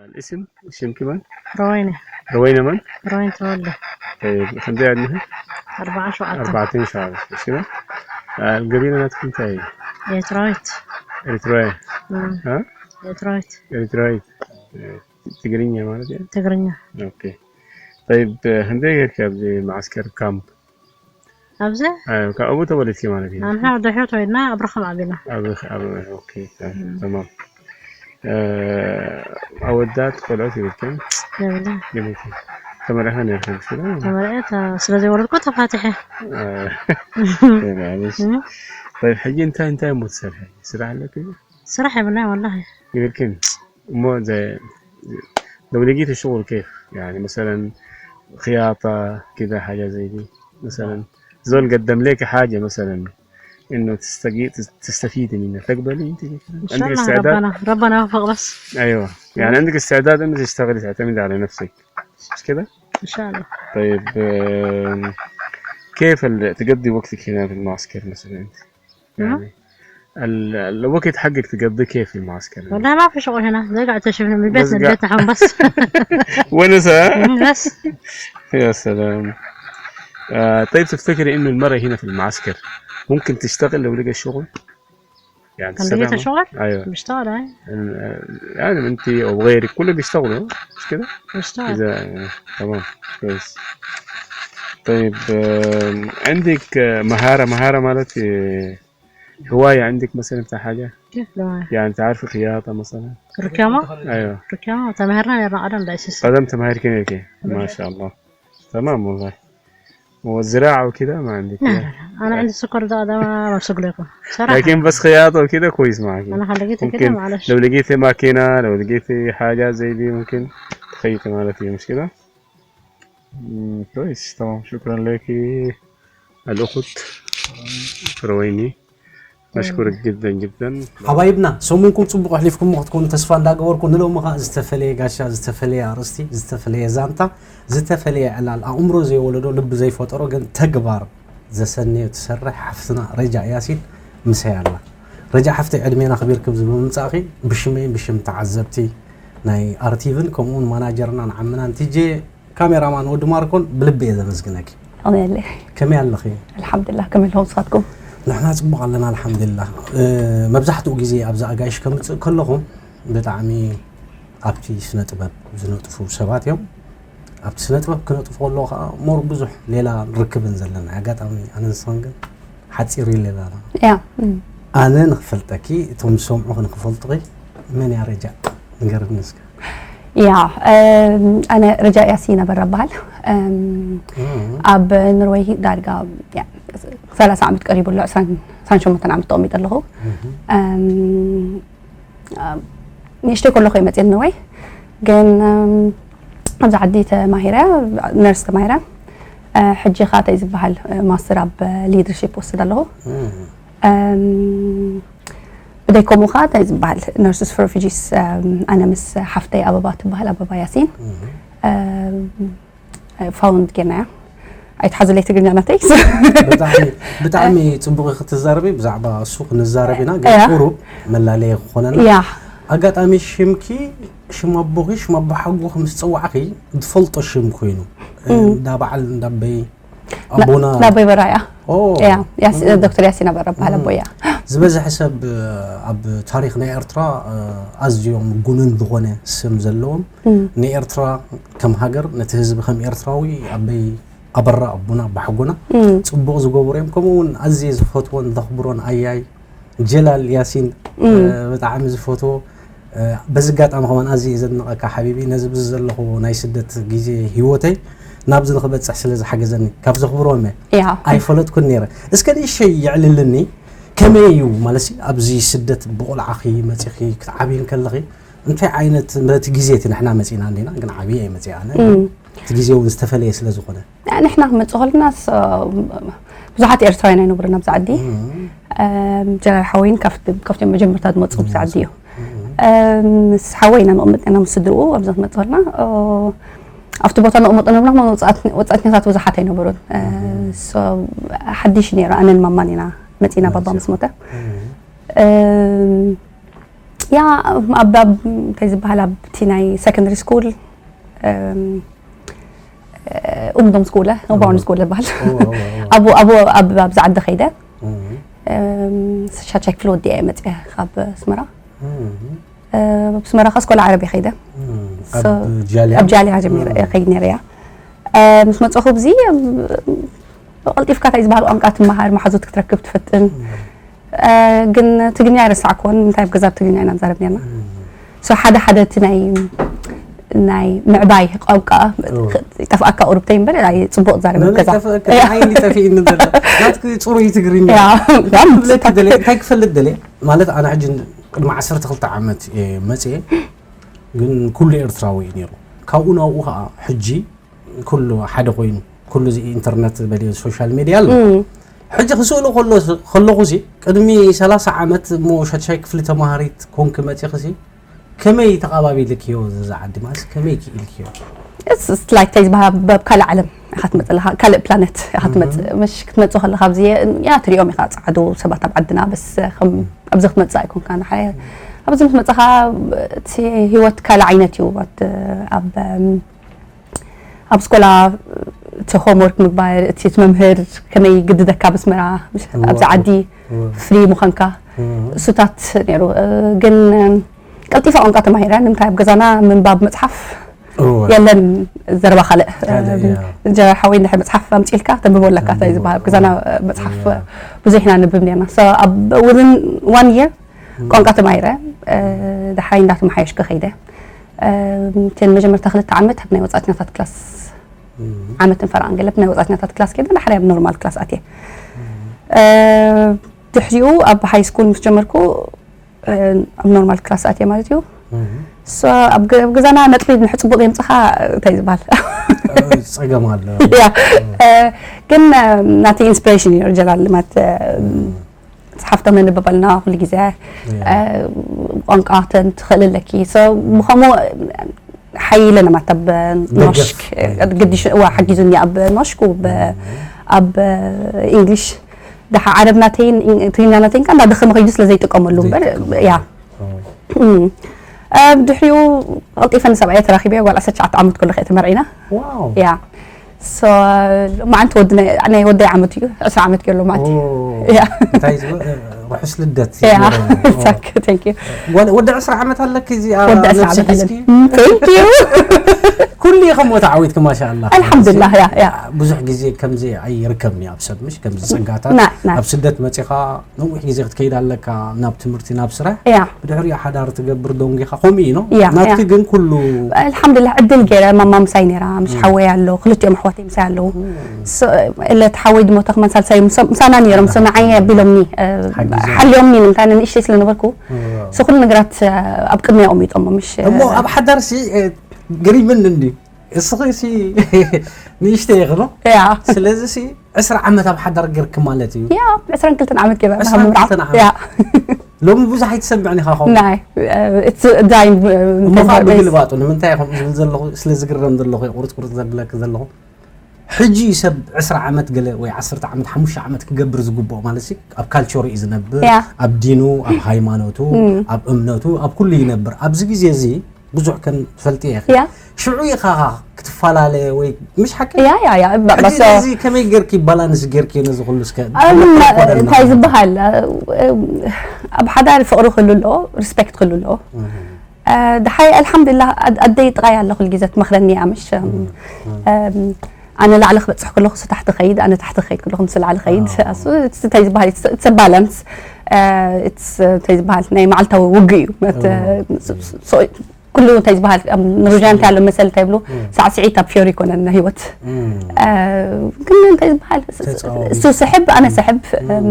الاسم، اسمك من؟ روينة. روينة من؟ روينة تولى. طيب، خمسة يعني؟ أربعة شعب. أربعتين شعب. اسمه؟ القبيلة ناتك انت هي؟ ኤርትራዊት። ኤርትራዊ። እም፣ ها؟ ኤርትራዊት። ኤርትራዊ። ትግርኛ ማለት እዩ። ትግርኛ። ኦኬ። طيب፣ ክንደይ ጌርካ ኣብዚ መዓስከር ካምፕ? ኣብዚ ኣዮ፣ ካብኡ ተወሊድኪ ማለት እዩ። ኣንሓ ድሕሪ ተወሊድና ኣብ ረኸም ዓቢና። ኣብ ኣብ ኦኬ፣ ተማም። ኣወዳት ቆልዑት ይብልክን የብለ ይብልክን ተመሪሐ ነርክን ስለ ተመርዐ ስለ ዘይወለድኩ ተፋትሐ። ተባለሽ። طيب፣ ሕጂ እንታይ እንታይ እሞ ትሰርሐ? ስራሕ ኣለኪ? ስራሕ የብልና ወላሂ። يمكن مو زي لو لقيت الشغل كيف؟ يعني مثلا خياطة كذا، حاجة زي دي مثلا. زول قدم لك حاجة مثلا انه تستقي... تستفيدي منها، تقبلي انت مثلا؟ ان شاء الله ربنا ربنا يوفق بس. ايوه، يعني عندك استعداد انك تشتغلي، تعتمدي على نفسك، مش كده؟ ان شاء الله. طيب، كيف تقضي وقتك هنا في المعسكر مثلا انت؟ يعني الوقت حقك تقضي كيف في المعسكر؟ والله ما في شغل هنا، زي قاعد تشوفني من بيتنا لبيتنا حون بس. ونسة. بس. يا سلام. آه طيب، تفتكري انه المرأة هنا في المعسكر ممكن تشتغل لو لقى شغل؟ يعني لو لقيت شغل؟ ايوه، بشتغل. اي يعني انت او غيرك كله بيشتغلوا، مش كده؟ بشتغل. اذا تمام، كويس. طيب، عندك مهارة، مهارة مالت هواية عندك مثلا بتاع حاجة؟ كيف لو يعني تعرفي خياطة مثلا؟ ركامة؟ ايوه. ركامة تمهرنا يا رعدم دايسيس. قدم تمهر كده كده، ما شاء الله. تمام والله. والزراعة وكده ما عندك؟ لا لا لا، انا عندي السكر ده ده ما بسوق لكم صراحة. لكن بس خياطة وكده كويس معك. انا خلقيتها كده، معلش. لو لقيتي ماكينة، لو لقيتي حاجة زي دي ممكن تخيطي معنا فيها، مش كده؟ كويس، تمام. شكرا لك الأخت رويني. نشكرك جدا جدا. ሓባይብና፣ ሰሙንኩም ጽቡቕ ኣሕሊፍኩሞ ክትኮኑ ተስፋ እንዳገበርኩ፣ ንሎሚ ኸኣ ዝተፈለየ ጋሻ፣ ዝተፈለየ ኣርእስቲ፣ ዝተፈለየ ዛንታ፣ ዝተፈለየ ዕላል፣ ኣእምሮ ዘይወለዶ፣ ልቢ ዘይፈጠሮ ግን ተግባር ዘሰነዮ ትሰርሕ ሓፍትና ረጃ ያሲን ምሳይ ኣላ። ረጃ ሓፍተይ፣ ዕድሜና ክቢርኪ ኣብዚ ብምምጻእኺ ብሽመይን ብሽም ተዓዘብቲ ናይ ኣርቲቪን ከምኡውን ማናጀርናን ዓምናን ቲጄ ካሜራማን ወዲ ማርኮን ብልቢ እየ ዘመስግነኪ። ኣሜለ። ከመይ ኣለኺ? ኣልሓምዱሊላህ፣ ከመይ ኣለኹም ንስኻትኩም? ንሕና ጽቡቕ ኣለና ኣልሓምዱሊላህ። መብዛሕትኡ ግዜ ኣብዚ ኣጋይሽ ከምጽእ ከለኹም ብጣዕሚ ኣብቲ ስነ ጥበብ ዝነጥፉ ሰባት እዮም። ኣብቲ ስነ ጥበብ ክነጥፉ ከለዉ ከዓ ሞር ብዙሕ ሌላ ርክብን ዘለና። ኣጋጣሚ ኣነ ንስኽን ግን ሓፂር ኢለ ሌላ ያ ኣነ ንክፈልጠኪ እቶም ዝሰምዑ ንክፈልጡኺ መን እያ ረጃ ንገርኒ እስከ። ያ ኣነ ረጃ ያሲን ኣበራ በሃል። ኣብ ኖርወይ ዳርጋ ሰላሳ ዓመት ቀሪቡ ኣሎ። ዕስራን ሸሞንተን ዓመት ተቐሚጠ ኣለኹ። ንእሽተይ ከለኹ እየ መፅየ ኖርወይ፣ ግን ኣብዚ ዓዲ ተማሂረ፣ ነርስ ተማሂረ። ሕጂ ኸዓ እንታይ ዝበሃል ማስተር ኣብ ሊደርሺፕ ወስድ ኣለኹ። ብደይ ከምኡ ኸዓ እንታይ ዝበሃል ነርስ ኦፍ ሬፊጂስ፣ ኣነ ምስ ሓፍተይ ኣበባ ትበሃል፣ ኣበባ ያሲን ፋውንድ ጌርናያ። ኣይትሓዙለይ ትግርኛ ናተይ። ብጣዕሚ ጽቡቕ ክትዛረቢ፣ ብዛዕባ እሱ ክንዛረብ ኢና፣ ግን ቁሩብ መላለየ ክኾነና። ኣጋጣሚ ሽምኪ ሽም ኣቦኺ ሽም ኣቦ ሓጎኺ ምስ ጸዋዕኺ ዝፈልጦ ሽም ኮይኑ እንዳ በዓል እንዳበይ ኣቦና ናቦይ በራያ። ዶክተር ያሲን ኣበራ በሃል ኣቦያ። ዝበዝሐ ሰብ ኣብ ታሪኽ ናይ ኤርትራ ኣዝዮም ጉኑን ዝኾነ ስም ዘለዎም፣ ንኤርትራ ከም ሃገር፣ ነቲ ህዝቢ ከም ኤርትራዊ ኣበይ ኣበራ ኣቦና ኣቦሓጎና ጽቡቕ ዝገበሩ እዮም። ከምኡ እውን ኣዝየ ዝፈትዎን ዘኽብሮን ኣያይ ጀላል ያሲን ብጣዕሚ ዝፈትዎ። በዚ ኣጋጣሚ ከማን ኣዝየ ዘድንቐካ ሓቢቢ፣ ነዚ ብዚ ዘለኹ ናይ ስደት ግዜ ህይወተይ ናብዚ ንኽበጽሕ ስለ ዝሓገዘኒ ካብ ዘኽብሮም እየ። ኣይፈለጥኩን ነይረ። እስከ ንእሸይ የዕልልኒ፣ ከመይ እዩ ማለት ኣብዚ ስደት ብቆልዓኺ መጺኺ ክትዓብይ ከለኺ እንታይ ዓይነት፣ በቲ ግዜ እቲ ንሕና መጺና እንዲና ግን ዓብየ እየ መጺኣ ኣነ፣ እቲ ግዜ እውን ዝተፈለየ ስለ ዝኾነ። ንሕና ክመጽእ ከለና ብዙሓት ኤርትራውያን ኣይነበሩን ኣብዚ ዓዲ። ጀነራል ሓወይን ካብቶም መጀመርታ ዝመጹ ኣብዚ ዓዲ እዩ። ምስ ሓወይ ኢና ንቕምጥ ነርና ምስ ስድርኡ ኣብዚ ክንመጽእ ከለና ኣብቲ ቦታ ንቕምጥ ነርና ወጻእተኛታት ብዙሓት ኣይነበሩን። ሓድሽ ነይሩ፣ ኣነን ማማን ኢና መጺና ባባ ምስ ሞተ። ያ ኣብ እንታይ ዝበሃል ኣብቲ ናይ ሰከንደሪ ስኩል ኡምዶም ስኩለ ባውን ስኩለ በሃል ኣብኡ ኣብዚ ዓዲ ከይደ ሻቻይ ክፍሊ ወዲያ እየ መፅአ ካብ ኣስመራ። ኣብ ኣስመራ ከ ስኮላ ዓረብ እየ ከይደ ኣብ ጃልያ ጀሚረ ከይድ ነይረ እያ። ምስ መፅኹ ብዚ ቀልጢፍካ እንታይ ዝበሃል ቋንቋ ትመሃር፣ መሓዙት ክትረክብ ትፍትን። ግን ትግርኛ ኣይረሳዕኩዎን፣ እንታይ ኣብ ገዛ ብትግርኛ ኢና ንዛረብ ነርና። ሓደ ሓደ እቲ ናይ ናይ ምዕባይ ቋንቋ ይጠፍኣካ ቁሩብ ተይ እምበር ኣይ ፅቡቕ ዛረብ ኣብ ገዛ። ጠፍእካ ናይ እንዲ ጠፊእኒ ዘሎ ናትኪ ፅሩይ ትግርኛ። እንታይ ክፈልጥ ደልየ ማለት ኣነ ሕጂ ቅድሚ ዓሰርተ ክልተ ዓመት እየ መፅየ፣ ግን ኩሉ ኤርትራዊ እዩ ነይሩ። ካብኡ ናብኡ ከዓ ሕጂ ኩሉ ሓደ ኮይኑ ኩሉ እዚ ኢንተርነት በልዮ ሶሻል ሜድያ ኣሎ። ሕጂ ክስእሎ ከለኹ ሲ ቅድሚ ሰላሳ ዓመት እሞ ሻድሻይ ክፍሊ ተማሃሪት ኮንኪ መፂኺ ሲ ከመይ ተቓባቢልክዮ እዚ ዓዲ ማለት ከመይ ክኢልክዮ? ላይክ እንታይ ዝበሃል በብ ካልእ ዓለም ኢኻ ትመፅእ ኣለኻ፣ ካልእ ፕላነት ኢኻ ትመፅእ። ምሽ ክትመፅእ ከለኻ ኣብዚ ያ ትሪኦም ኢኻ ፃዕዱ ሰባት ኣብ ዓድና በስ ከም ኣብዚ ክትመፅእ ኣይኮንካ ንሓየ ኣብዚ ምስ መፅኻ እቲ ህይወት ካልእ ዓይነት እዩ። ኣብ ኣብ ስኮላ እቲ ሆምወርክ ምግባር እቲ መምህር ከመይ ግድደካ ብስመራ ኣብዚ ዓዲ ፍሪ ምዃንካ እሱታት ነይሩ። ግን ቀልጢፈ ቋንቋ ተማሂረ። ንምንታይ ኣብ ገዛና ምንባብ መፅሓፍ የለን። ዘረባ ካልእ ጀነራል ሓወይ እንድሕር መፅሓፍ ኣምፂልካ ተንብቦ ኣለካ እንታይ ዝበሃል ኣብ ገዛና መፅሓፍ ብዙሕ ኢና ንብብ ነርና። ኣብ within one year ቋንቋ ተማሂረ። ዳሕራይ እንዳተመሓየሽኩ ከይደ። እተን መጀመርታ ክልተ ዓመት ኣብ ናይ ወፃእተኛታት ክላስ ዓመትን ፈረቓን ገለ ናይ ወፃእተኛታት ክላስ ከይደ ዳሕራይ ኣብ ኖርማል ክላስ ኣትየ። ድሕሪኡ ኣብ ሃይ ስኩል ምስ ጀመርኩ ኣብ ኖርማል ክላስ ኣትየ ማለት እዩ። ኣብ ገዛና ነጥቢ ንድሕር ፅቡቕ የምፅኻ እንታይ ዝበሃል ፀገም ኣሎ። ግን ናተይ ኢንስፒሬሽን እዩ ጀላል ማለት መፅሓፍቶም ነንብብ ኣለና ኩሉ ግዜ። ቋንቋ ትኽእል ኣለኪ ብኸምኡ ሓይለ ነማት ኣብ ኖሽክ ግዲሽ እዋ ሓጊዙኒ ኣብ ኖሽክ ኣብ ኢንግሊሽ ደሓ ዓረብ ናተይን ትግርኛ ናተይን ካ እንዳደኸመ ከይዱ ስለ ዘይጥቀመሉ እምበር ያ ድሕሪኡ ቀልጢፈ ንሰብኣየ ተራኺበዮ ጓል ዓሰርተ ትሽዓተ ዓመት ከለኹ እየ ተመርዒና። ያ ሎማዓንቲ ወዲ ናይ ወደይ ዓመት እዩ ዕስራ ዓመት ገይሩ ሎማዓንቲ። እንታይ ዝበል ርሑስ ልደት። Thank you። ወዲ ዕስራ ዓመት ኣለኪ እዚኣ ነብሲ ሒዝኪ ኩሉ ከምኡ ተዓዊትኪ ማሻኣላ። ኣልሓምዱሊላህ፣ ያ፣ ያ። ብዙሕ ግዜ ከምዚ ኣይርከብን እዩ ኣብ ሰብ፣ ምሽ ከምዚ ጸጋታት ናይ፣ ናይ። ኣብ ስደት መጺኻ ነዊሕ ግዜ ክትከይድ ኣለካ ናብ ትምህርቲ፣ ናብ ስራሕ። ያ። ብድሕሪኡ ሓዳር ትገብር ደንጊኻ ከምኡ እዩ ነው። ያ፣ ናትኪ ያ። ግን ኩሉ ኣልሓምዱሊላህ ዕድል ገይረ ማማ ምሳይ ነይራ፣ ምሽ ሓወይ ኣሎ፣ ክልቲኦም ኣሕዋተይ ምሳይ ኣለዉ። ሶ፣ እለ ተሓወይ ድሞታ ከማን ሳልሳይ ምሶም-፣ ምሳና ነይሮም፣ ሶ ንዓይ ኣቢሎምኒ፣ እ፣ ሓጊዞም። ሓልዮምኒ፣ ንምንታይ ኣነ ንእሽተይ ስለ ነበርኩ። ሶ ኩሉ ነገራት፣ እ፣ ኣብ ቅድሚኦም ይጠሞ፣ ምሽ፣ እ፣ እሞ ኣብ ሓዳር ሲ፣ እ፣ ገሪምኒ እንዲ። እስኺ ሲ ንእሽተይ ኢኺ ዶ? ያ። ስለዚ ሲ ዕስራ ዓመት ኣብ ሓዳር ገርኪ ማለት እዩ። ያ፣ ዕስራን ክልተን ዓመት ገይረ ዕስራን ክልተን ዓመት። ያ። ሎሚ ብዙሕ ኣይትሰምዕን ኢኻ ከምኡ። ናይ፣ እ፣ it's dying፣ እ፣ እሞ ከዓ እንታይ ብግልባጡ ንምንታይ ኢኹም ዝብል ዘለኹ፣ ስለ ዝግረም ዘለኹ፣ ቁርጽ ቁርጽ ዘብለኪ ዘለኹ። ሕጂ ሰብ ዕስራ ዓመት ገለ ወይ ዓሰርተ ዓመት፣ ሓሙሽተ ዓመት ክገብር ዝግብኦ ማለት ሲ ኣብ ካልቸሩ እዩ ዝነብር፣ ያ። ኣብ ዲኑ፣ ኣብ ሃይማኖቱ፣ ኣብ እምነቱ፣ ኣብ ኩሉ ይነብር። ኣብዚ ግዜ እዚ ብዙሕ ከም ትፈልጥዮ ኢኺ። ያ። ሽዑ ኢኻ ክትፈላለ ወይ ምሽ ሓቂ? ያ፣ ያ፣ ያ፣ ባ-፣ ሕጂ በሶ እዚ ከመይ ጌርኪ ባላንስ ጌርኪ ነዚ ኩሉ እስከ ኣም፣ ተመክሮ ኮደልና። እንታይ ዝበሃል፣ እ፣ እ፣ ኣብ ሓዳር ፍቕሪ ክህሉ ኣለዎ፣ ሪስፔክት ክህሉ ኣለዎ። እ፣ ድሓይ ኣልሓምዱሊላህ ኣድ-፣ ኣደይ ጥቓይ ኣላ ኩሉ ግዜ ትመኽረኒ እያ፣ ምሽ፣ እም፣ ኣነ ላዕሊ ክበጽሕ ከለኹ ንሱ ታሕቲ ኸይድ፣ ኣነ ታሕቲ ክኸይድ ከለኹ ንሱ ላዕሊ ኸይድ። ኣዎ። እሱ፣ it's እንታይ ዝበሃል፣ it's፣ it's a balance። እ፣ it's እንታይ ዝበሃል፣ ናይ መዓልታዊ ውግእ እዩ። መት-፣ ኣዎ። ስ-፣ ስ-፣ ሶ-፣ ኩሉ እንታይ ዝበሃል፣ ኣብ ኖርዌጅያን እንታይ ኣሎ መሰል እንታይ ይብሉ፣ ሳዕስዒት ኣብ ፊዮሪ ይኮነን ህይወት። እም። እ፣ ግን እንታይ ዝበሃል፣ ስ-፣ ስ-፣ ተጻዋሪ። እሱ ስሕብ፣ ኣነ ስሕብ፣ እም፣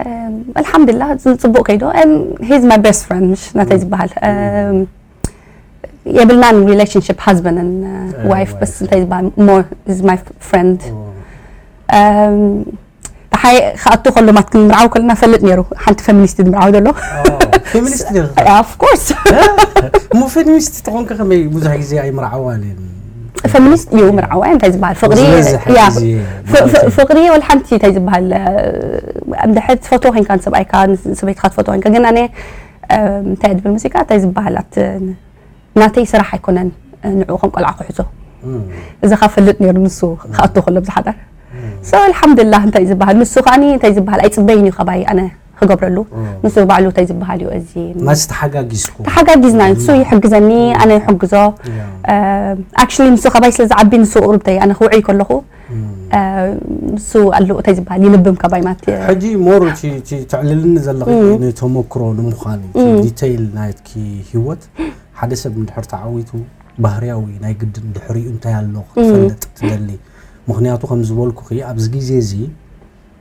እም፣ ኣልሓምዱሊላህ፣ ጽ-፣ ጽቡቕ ከይዱ። And he's my best friend፣ ምሽ ናተይ ዝበሃል። እም፣ የብልናን ሪሌሽንሽፕ ሃዝበንድ and፣ እ፣ እ፣ ዋይፍ፣ በስ ዋይፍ። እንታይ ዝበሃል፣ more is my friend። ኦ። እም፣ ድሓይ ክኣቱ ከሎ ማት ክንምርዓው ከለና ፈልጥ ነይሩ። ሓንቲ ፌሚኒስት ዝምርዓው ዘሎ። ኦ፣ ፌሚኒስት ዲኺ? Of course። እሞ ፌሚኒስት ተኾንኪ ከመይ ብዙሕ ግዜ ኣይምርዓዋን እየን? ፌሚኒስት እዩ ምርዓዋ፣ እንታይ ዝበሃል ፍቕሪ፣ ስለዚ ያ፣ ሕጂ ፍ-፣ ፍ-፣ ፍቕሪ ወላ ሓንቲ እንታይ ዝበሃል፣ እ፣ እንድሕር ትፈትዎ ኮይንካ ንሰብኣይካ፣ ንስ-፣ ሰበይትኻ ትፈትዎ ኮይንካ፣ ግን ኣነ፣ እ፣ እንታይ እየ ድብል ሙዚቃ፣ እንታይ ዝበሃል፣ ኣት-፣ ናተይ ስራሕ ኣይኮነን፣ ንዕኡ ከም ቆልዓ ክሕዞ። እም። እዚ ካብ ፈልጥ ነይሩ ንሱ ክኣቱ ከሎ ኣብዚ ሓዳር። So ኣልሓምዱሊላህ እንታይ ዝበሃል፣ ንሱ ከኣኒ እንታይ ዝበሃል ኣይጽበይን እዩ ካባይ ኣነ ክገብረሉ። ንሱ ባዕሉ እንታይ ዝበሃል እዩ እዚ ማስ ተሓጋጊዝኩ። ተሓጋጊዝና፣ ንሱ ይሕግዘኒ፣ ኣነ ይሕግዞ። ያ። ኣክቹሊ ንሱ ካባይ ስለ ዝዓቢ ንሱ ቁርብተይ ኣነ ክውዕይ ከለኹ፣ እ፣ ንሱ ኣለዎ እንታይ ዝበሃል ይልብም ካባይ ማለት እዩ። ሕጂ ሞር እቲ፣ እቲ ተዕልልኒ ዘለኺ ንተመክሮ ንምዃን እዩ። እቲ ዲቴይል ናይትኪ ህይወት ሓደ ሰብ እንድሕር ተዓዊቱ ባህርያዊ ናይ ግድን ድሕሪኡ እንታይ ኣሎ ክትፈልጥ ትደሊ። ምኽንያቱ ከም ዝበልኩኺ ኣብዚ ግዜ እዚ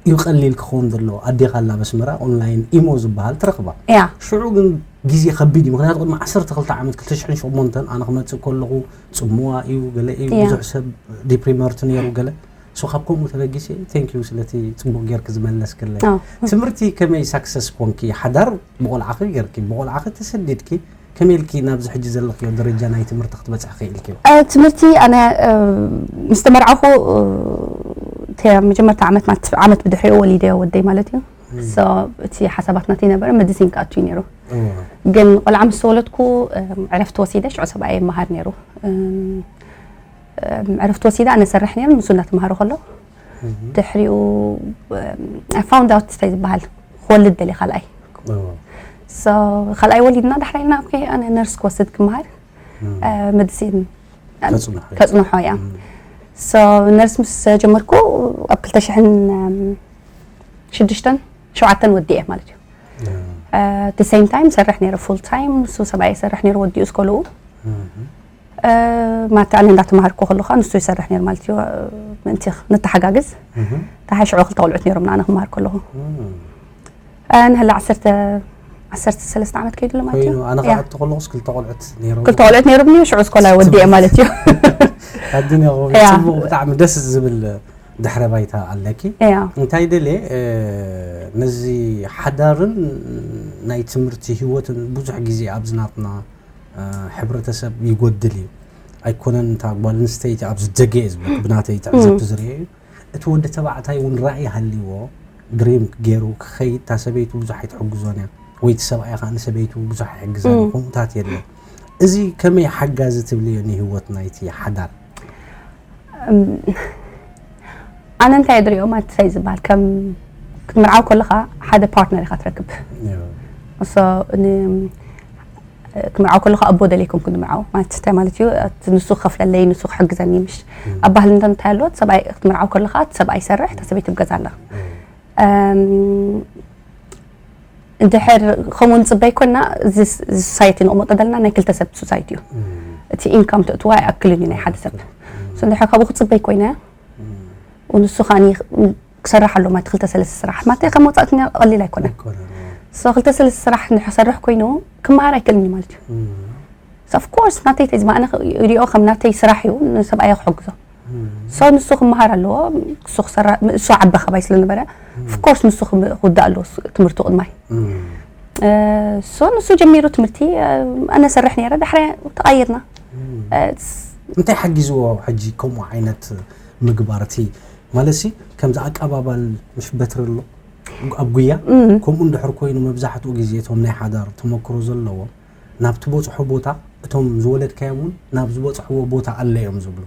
እዩ ቀሊል ክኸውን ዘለዎ። ኣዴኻ ኣላ ኣብ ኣስመራ ኦንላይን ኢሞ ዝበሃል ትረኽባ። ያ። ሽዑ ግን ግዜ ከቢድ እዩ። ምኽንያቱ ቅድሚ ዓሰርተ ክልተ ዓመት ክልተ ሽሕን ሸሞንተን ኣነ ክመጽእ ከለኹ ጽምዋ እዩ፣ ገለ እዩ፣ ያ። ብዙሕ ሰብ ዲፕሪመርት ነይሩ ገለ። ሶ ካብ ከምኡ ተበጊሰ ቴንክ ዩ ስለቲ ጽቡቕ ጌርኪ ዝመለስክለይ። ኣዎ። ትምህርቲ ከመይ ሳክሰስ ኮንኪ? ሓዳር ብቆልዓኺ ጌርኪ፣ ብቆልዓኺ ተሰዲድኪ፣ ከመይ ኢልኪ ናብዚ ሕጂ ዘለኽዮ ደረጃ ናይ ትምህርቲ ክትበጽሒ ክኢልኪ? እ፣ ትምህርቲ ኣነ፣ እ፣ ምስ ተመርዓኹ፣ እ፣ ተ-፣ መጀመርታ ዓመት ማለት ዓመት ብድሕሪኡ ወሊደ ወደይ ማለት እዩ። ሶ እቲ ሓሳባት ናተይ ነበረ መዲሲን ክኣቱ እዩ ነይሩ። እዎ። ግን ቆልዓ ምስ ተወለድኩ፣ እ፣ ዕረፍቲ ወሲደ ሽዑ ሰብኣየ ይመሃር ነይሩ። እ፣ እ፣ ዕረፍቲ ወሲደ ኣነ ሰርሕ ነይሩ፣ ንሱ እናተምሃረ ከሎ። ድሕሪኡ፣ እ፣ I found out እንታይ ዝበሃል ክወልድ ደልየ ካልኣይ። እዎ። ሶ ካልኣይ ወሊድና ዳሕራይ ኢልና ኦኬ ኣነ ነርስ ክወስድ ክመሃር፣ እ፣ መዲሲን ተጽንሖ። ተጽንሖ እያ። ሶ ነርስ ምስ ጀመርኩ ኣብ ክልተ ሽሕን ሽዱሽተን ሸውዓተን ወዲኤ ማለት እዩ። እ። እ፣ the same time ሰርሕ ነይረ ፉል ታይም፣ ንሱ ሰብኣይ ሰርሕ ነይሩ ወዲኡ እስከልኡ። እ፣ ማታ ኣነ እንዳተማሃርኩ ከለኹ ንሱ ይሰርሕ ነይሩ ማለት እዩ። እ፣ ምእንቲ ንተሓጋግዝ። እህ። ደሓር ሽዑ ክልተ ቆልዑት ነይሮም ንኣነ ክመሃር ከለኹ። እም። እ፣ ንህላ ዓሰርተ፣ ዓሰርተ ሰለስተ ዓመት ከይዱ ኣሎ ማለት እዩ። ኮይኑ ኣነ ያ። ክኣቱ ከለኹስ ክልተ ቆልዑት ነይሮም። ክልተ ቆልዑት ነይሮምኒ፣ ሽዑ እስኮላ ወዲኤ ማለት እዩ። ኣዱንያ ያ። ጽቡቕ ብጣዕሚ ደስ ዝብል ድሕረ ባይታ ኣለኪ። ያ። እንታይ ደልየ፣ እ፣ ነዚ ሓዳርን ናይ ትምህርቲ ህይወትን ብዙሕ ግዜ ኣብዚ ናትና፣ እ፣ ሕብረተሰብ ይጎድል እዩ። ኣይኮነን እታ ጓል ኣንስተይቲ ኣብዚ ደገ እየ ዝብለኪ፣ ብናተይ ትዕዘብቲ ዝርእየ እዩ። እቲ ወዲ ተባዕታይ እውን ራእይ ሃልይዎ ድሪም ገይሩ ክኸይድ እታ ሰበይቱ ብዙሕ ኣይትሕግዞን እያ፣ ወይ እቲ ሰብኣይ ከዓ ንሰበይቱ ብዙሕ ኣይሕግዛን እዩ፣ ከምኡታት የለን። እዚ ከመይ ሓጋዚ ትብልዮ ንህይወት ናይቲ ሓዳር? እም፣ ኣነ እንታይ ድሪኦ ማለት እንታይ ዝበሃል ከም ክትምርዓው ከለኻ ሓደ ፓርትነር ኢኻ ትረክብ። ያ። እሶ ን-፣ ክምርዓው ከለኹ ኣቦ ደለይኩም ክንምርዓው ማለት እንታይ ማለት እዩ? እቲ ንሱ ክኸፍለለይ፣ ንሱ ክሕግዘኒ፣ ምሽ ኣብ ባህልና እንታይ ኣሎ? ሰብኣይ ክትምርዓው ከለኻ እቲ ሰብኣይ ይሰርሕ፣ እታ ሰበይቲ ኣብ ገዛ ኣላ። እንድሕር ከምኡ ንፅበይ ኮና፣ እዚ ሶሳይቲ ንቕመጦ ዘለና ናይ ክልተ ሰብ ሶሳይቲ እዩ። እቲ ኢንካም ተእትዋ ኣይኣክልን እዩ ናይ ሓደ ሰብ። እንድሕር ካብኡ ክፅበይ ኮይነ፣ ንሱ ከኣ ክሰርሕ ኣለዎ ማለት ክልተ ሰለስተ ስራሕ ማለት ከም ወፃእተኛ ቀሊል ኣይኮነን። ክልተ ሰለስተ ስራሕ እንድሕር ክሰርሕ ኮይኑ ክመሃር ኣይክእልን እዩ ማለት እዩ። ኦፍ ኮርስ ናተይ ተዝማ ኣነ ይሪኦ ከም ናተይ ስራሕ እዩ፣ ንሰብኣየ ክሕግዞ። ሶ ንሱ ክመሃር ኣለዎ። እሱ ክሰራ እሱ ዓቢ ካባይ ስለ ነበረ፣ ኦፍ ኮርስ ንሱ ክውዳእ ኣለዎ ትምህርቱ ቅድማይ። ሶ ንሱ ጀሚሩ ትምህርቲ፣ ኣነ ሰርሕ ነረ፣ ዳሕረ ተቓይርና። እንታይ ሓጊዝዎ ሕጂ ከምኡ ዓይነት ምግባር? እቲ ማለት ሲ ከምዚ ኣቀባባል ምሽ በትሪ ኣሎ ኣብ ጉያ። ከምኡ እንድሕር ኮይኑ መብዛሕትኡ ግዜ እቶም ናይ ሓዳር ተመክሮ ዘለዎም ናብ ትበፅሖ ቦታ፣ እቶም ዝወለድካዮም እውን ናብ ዝበፅሕዎ ቦታ ኣለዮም ዝብሉ።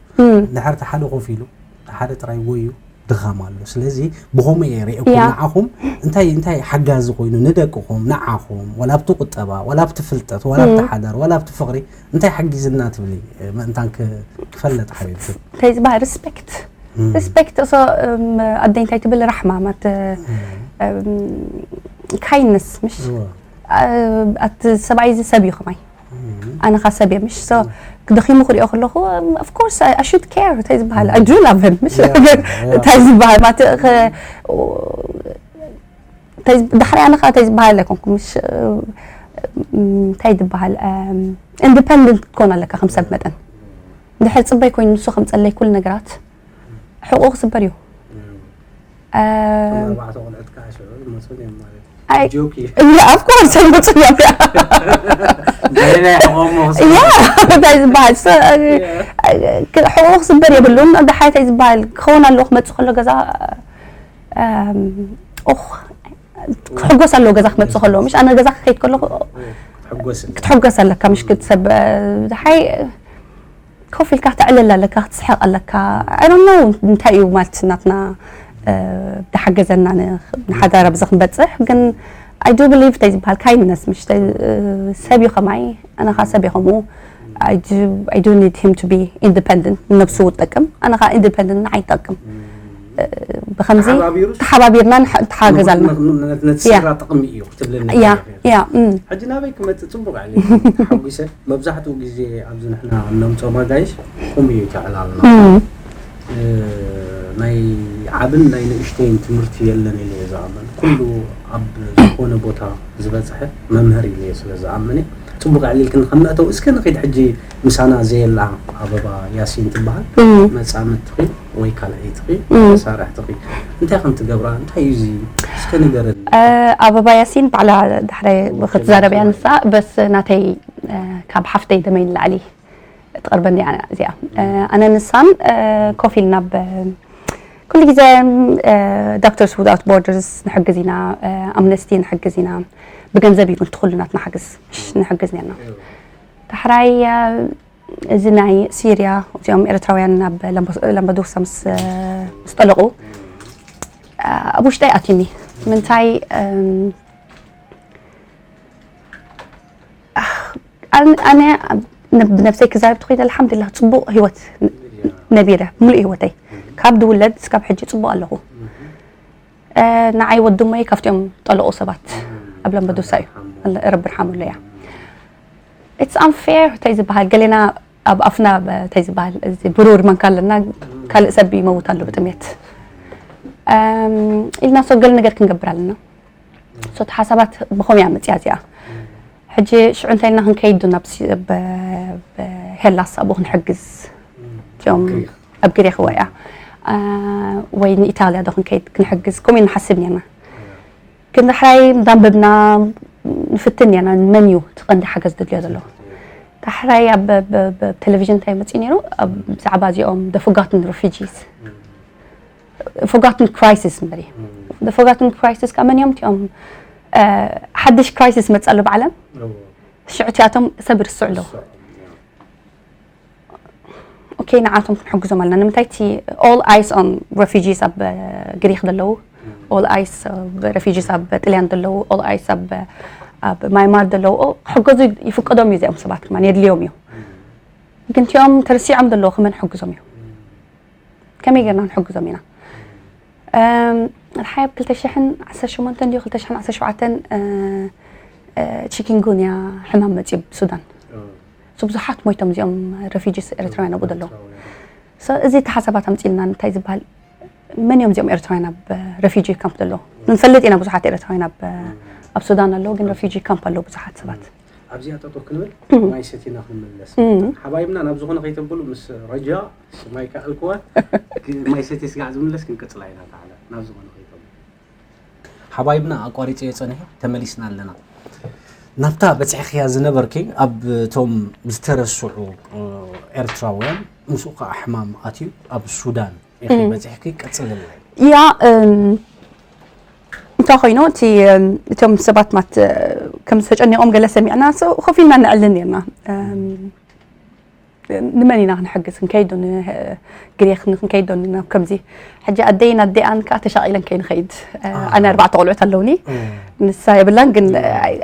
እንድሕር እቲ ሓደ ኮፍ ኢሉ፣ እቲ ሓደ ጥራይ ወዩ ድኻም ኣሎ። ስለዚ ብኸምኡ እየ ርእየኩም። ንዓኹም እንታይ እንታይ ሓጋዚ ኮይኑ ንደቅኹም፣ ንዓኹም ዋላ ኣብቲ ቁጠባ፣ ዋላ ኣብቲ ፍልጠት፣ ዋላ ኣብቲ ሓዳር፣ ዋላ ኣብቲ ፍቕሪ እንታይ ሓጊዝና ትብሊ? ምእንታን ክፈለጥ ሓቢብኪ። እንታይ ዝበሃል ሪስፔክት፣ ሪስፔክት እሶ ኣደይ እንታይ ትብል? ራሕማ ማለት ካይንነስ ምሽ ኣቲ ሰብኣይ እዚ ሰብ እዩ ከማይ ኣነ ካ ሰብ እየ ምሽ። ሶ ክደኺሙ ክሪኦ ከለኹ of course I should care እንታይ ዝበሃል? I do love him ምሽ እንታይ ዝበሃል ማለት ዳሕሪ ኣነ ካ እንታይ ዝበሃል ኣይኮንኩ ምሽ እንታይ ዝበሃል ኢንዲፐንደንት ክትኮን ኣለካ ከም ሰብ መጠን። እንድሕር ፅበይ ኮይኑ ንሱ ከምፀለይ ኩሉ ነገራት ሕቁ ክስበር እዩ። ኦፍኮርስ ኣይመፁን እዮም። እንታይ ዝበሃል ሕቁ ክስበር የብሉን። ደሓይታይ ዝበሃል ክኸውን ኣለዎ ክመፅእ ከሎ ገዛ ክሕጎስ ኣለዎ ገዛ ክመፅእ ከለዎ ምሽ ኣነ ገዛ ክከይድ ከለኹ ክትሕጎስ ኣለካ ምሽ ክትሰብ ሓይ ኮፍ ኢልካ ክተዕልል ኣለካ ክትስሕቕ ኣለካ። I don't know እንታይ እዩ ማለት ናትና ዝሓገዘና ንሓዳር ኣብዚ ክንበፅሕ ግን I do believe እንታይ ዝበሃል kindness ምሽ ሰብ እዩ ከማይ ኣነ ካ ሰብ እዩ ከምኡ I do need him to be independent ንነብሱ ይጠቅም ኣነ ካ independent ንዓይ ይጠቅም ብከምዚ ተሓባቢርና ንተሓገዝ ኣለና። ነቲ ስድራ ጥቕሚ እዩ ክትብለኒ ያ ያ ሕጂ ናበይ ክመፅእ ፅቡቅ ዕሊ ተሓጒሰ መብዛሕትኡ ግዜ ኣብዚ ንሕና እነምፅኦም ኣጋይሽ ከምኡ እዩ እቲ ዕላልና ናይ ዓብን ናይ ንእሽተይን ትምህርቲ የለን ኢለ እየ ዝኣምን ኩሉ ኣብ ዝኾነ ቦታ ዝበፅሐ መምህር ኢለ እየ ስለ ዝኣምን ፅቡቅ ዕሊልክን ከም መእተው እስከ ንኺድ ሕጂ ምሳና ዘየላ ኣበባ ያሲን ትበሃል መፃምድትኺ ወይ ካልኣይትኺ መሳርሕትኺ እንታይ ከም ትገብራ እንታይ እዩ እዚ እስከ ንገረኒ። ኣበባ ያሲን ባዕላ ዳሕራይ ክትዛረብ እያ ንሳ በስ ናተይ ካብ ሓፍተይ ደመይ ንላዕሊ ትቐርበኒ እያ እዚኣ። ኣነ ንሳን ኮፍ ኢልና ብ ኩሉ ግዜ ዶክተርስ ዊዛውት ቦርደርስ ንሕግዝ ኢና፣ ኣምነስቲ ንሕግዝ ኢና፣ ብገንዘብ እዩ እቲ ኩሉ ናትና ሓገዝ ንሕግዝ ነርና። ዳሕራይ እዚ ናይ ሲርያ እዚኦም ኤርትራውያን ናብ ላምባዱሳ ምስ ጠለቑ ኣብ ውሽጠይ ኣትዩኒ ምንታይ ኣነ ብነብሰይ ክዛረብ ትኽእል ኣልሓምዱሊላህ ፅቡቕ ህይወት ነቢረ ሙሉእ ህይወተይ ካብ ድውለድ ስካብ ሕጂ ፅቡቕ ኣለኹ። ንዓይ ወዲ እሞይ ካብቲኦም ጠለቑ ሰባት ኣብ ላምባዱሳ እዩ ረቢ ርሓመሉ እያ። It's unfair እንታይ ዝበሃል ገሌና ኣብ ኣፍና እንታይ ዝበሃል እዚ ብሩር መንካ ኣለና ካልእ ሰብ ይመውት ኣሎ ብጥሜት ኢልና ሰው ገለ ነገር ክንገብር ኣለና። ሶት ሓሳባት ብኸምያ መፅያ እዚኣ ሕጂ ሽዑ እንታይ ኢልና ክንከይድ ናብ ሄላስ ኣብኡ ክንሕግዝ እም ኣብ ግሪክ ወያ ወይ ንኢታልያ ዶ ክንከይድ ክንሕግዝ ከምኡ ንሓስብ ኔርና። ግን ዳሕራይ እንዳንበብና ንፍትን ኔርና መን እዩ እቲ ቀንዲ ሓገዝ ዘድልዮ ዘለዎ። ዳሕራይ ኣብ ቴሌቪዥን እንታይ መፅኡ ነይሩ ብዛዕባ እዚኦም the forgotten refugees forgotten crisis እምበር እዩ። The forgotten crisis ካብ መን እዮም እቲኦም ሓድሽ crisis መፅእ ኣሎ ብዓለም ሽዑ እቲኣቶም ሰብ ይርስዑ ኣለዉ። ኦኬ ንዓቶም ክንሕግዞም ኣለና ንምንታይ እቲ all eyes on refugees ኣብ ግሪክ ዘለዉ all eyes refugees ኣብ ጥልያን ዘለዉ all eyes ኣብ ኣብ ማይማር ዘለዉ ክሕገዙ ይፍቀዶም እዩ። እዚኦም ሰባት ከማን የድልዮም እዩ። ግን እቲኦም ተረሲዖም ዘለዉ ከመይ ንሕግዞም እዩ? ከመይ ጌርና ንሕግዞም ኢና? ኣም፣ ሓያ ኣብ ክልተ ሽሕን ዓሰርተ ሸሞንተን ድዩ ክልተ ሽሕን ዓሰርተ ሸውዓተን፣ እ፣ እ፣ ቺኪንጉንያ ሕማም መጺኡ ኣብ ሱዳን። እ። So ብዙሓት ሞይቶም እዚኦም ሬፊጂስ ኤርትራውያን ኣብኡ ዘለዉ። ኤርትራውያን። So እዚ እቲ ሓሳባት ኣምጺእልና እንታይ ዝበሃል መን እዮም እዚኦም ኤርትራውያን ኣብ ሬፊጂ ካምፕ ዘለዉ? ንፈልጥ ኢና ብዙሓት ኤርትራውያን ኣብ ኣብ ሱዳን ኣለዉ፣ ግን ሬፊጂ ካምፕ ኣለዉ ብዙሓት ሰባት። ኣብዚኣ ጠጠው ክንብል ማይ ሰቲና ክንምለስ። ሓባይብና ናብ ዝኾነ ከይተብሉ ምስ ረጃ ማይ ከኣልክዋ ማይ ሰቲ ስጋዕ ዝምለስ ክንቅጽላ ኢና ተዓለ ናብ ዝኾነ ከይተብሉ። ሓባይብና ኣቋሪጸዮ ጸኒሐ ተመሊስና ኣለና። ናብታ በጺሕክያ ዝነበርኪ ኣብ እቶም ዝተረስዑ ኤርትራውያን ምስኡ ከዓ ሕማም ኣትዩ ኣብ ሱዳን ኢኺ በጺሕኪ ቀጽልለይ። ያ እም፣ እንታይ ኮይኑ እቲ እም፣ እቶም ሰባት ማት ከም ዝተጨኒቖም ገለ ሰሚዕና so ኮፍ ኢልና ነዕልል ነርና። እም፣ ንመን ኢና ክንሕግዝ ክንከይድ ዶ ንግሪኽ ክንከይድ ዶ ናብ ከምዚ ሕጂ ኣደይን ኣዴኣን ከዓ ተሻቒለን ከይንኸይድ። ኣነ ኣርባዕተ ቆልዑት ኣለውኒ። ንሳ የብላን ግን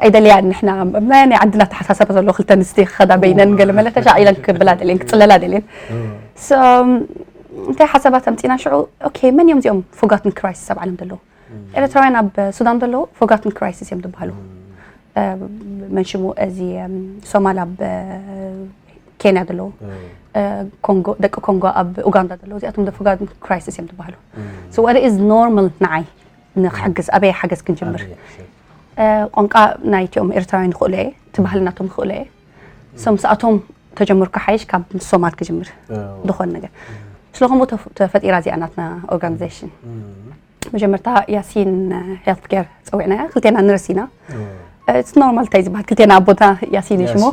ኣይደለያን ንሕና ናይ ዓድና ተሓሳሰብ ዘሎ ክልተ ኣንስቲ ክኸዳ በይነን ገለ መለ ተሻቒለን ክብላ ደልየን ክፅለላ ደልየን። So እንታይ ሓሳባት ኣምፂና ሽዑ okay መን እዮም እዚኦም forgotten crisis ኣብ ዓለም ዘለዉ? ኤርትራውያን ኣብ ሱዳን ዘለዉ forgotten crisis እዮም ዝበሃሉ። መንሽሙ እዚ ሶማል ኣብ ኬንያ ዘለዉ፣ ኮንጎ ደቂ ኮንጎ ኣብ ኡጋንዳ ዘለዉ እዚኣቶም forgotten crisis እዮም ዝበሃሉ። So what is normal ንዓይ ንክሕግዝ ኣበይ ሓገዝ ክንጅምር? ቋንቋ ናይቲኦም ኤርትራውያን ይኽእሎ እየ፣ እቲ ባህሊ ናቶም ይኽእሎ እየ። So ምስኣቶም ተጀምርኩ ሓይሽ ካብ ምስ ሶማል ክጅምር ዝኾን ነገር ስለ ከምኡ ተፈጢራ እዚኣ ናትና organization። መጀመርታ ያሲን health care ጸዊዕናያ ክልቴና nurse ኢና። It's normal እንታይ ዝበሃል ክልቴና ኣቦታ ያሲን እዩ ሽሙ።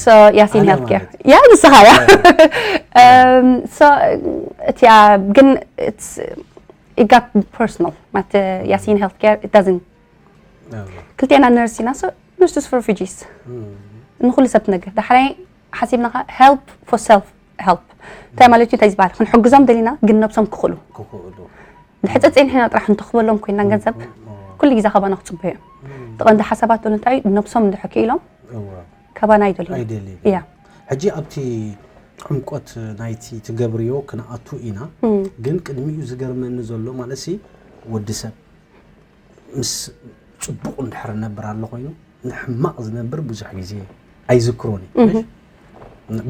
So ያሲን health care ያ ንስኻ ያ እቲያ ግን it got personal ማለት ያሲን health care it doesn't ክልቴና nurse ኢና so nurses for refugees ንኩሉ ሰብ ትነግር ዳሕራይ ሓሲብና help for self help እንታይ ማለት እዩ እንታይ ዝበሃል ክንሕግዞም ደሊና ግን ነብሶም ክኽእሉ ክኽእሉ ድሕፀ ፂንሕና ጥራሕ እንተኽበሎም ኮይና ገንዘብ ኩሉ ግዜ ካባና ክፅበ እዮም። ተቐንዲ ሓሳባት ዶ እንታይ ነብሶም እንድሕር ክኢሎም ካባና ኣይደልዩ። እያ ሕጂ ኣብቲ ዕምቆት ናይቲ ትገብርዮ ክንኣቱ ኢና። ግን ቅድሚኡ ዝገርመኒ ዘሎ ማለት ሲ ወዲ ሰብ ምስ ፅቡቕ እንድሕር ነብር ኣሎ ኮይኑ ንሕማቕ ዝነብር ብዙሕ ግዜ ኣይዝክሮን እዩ።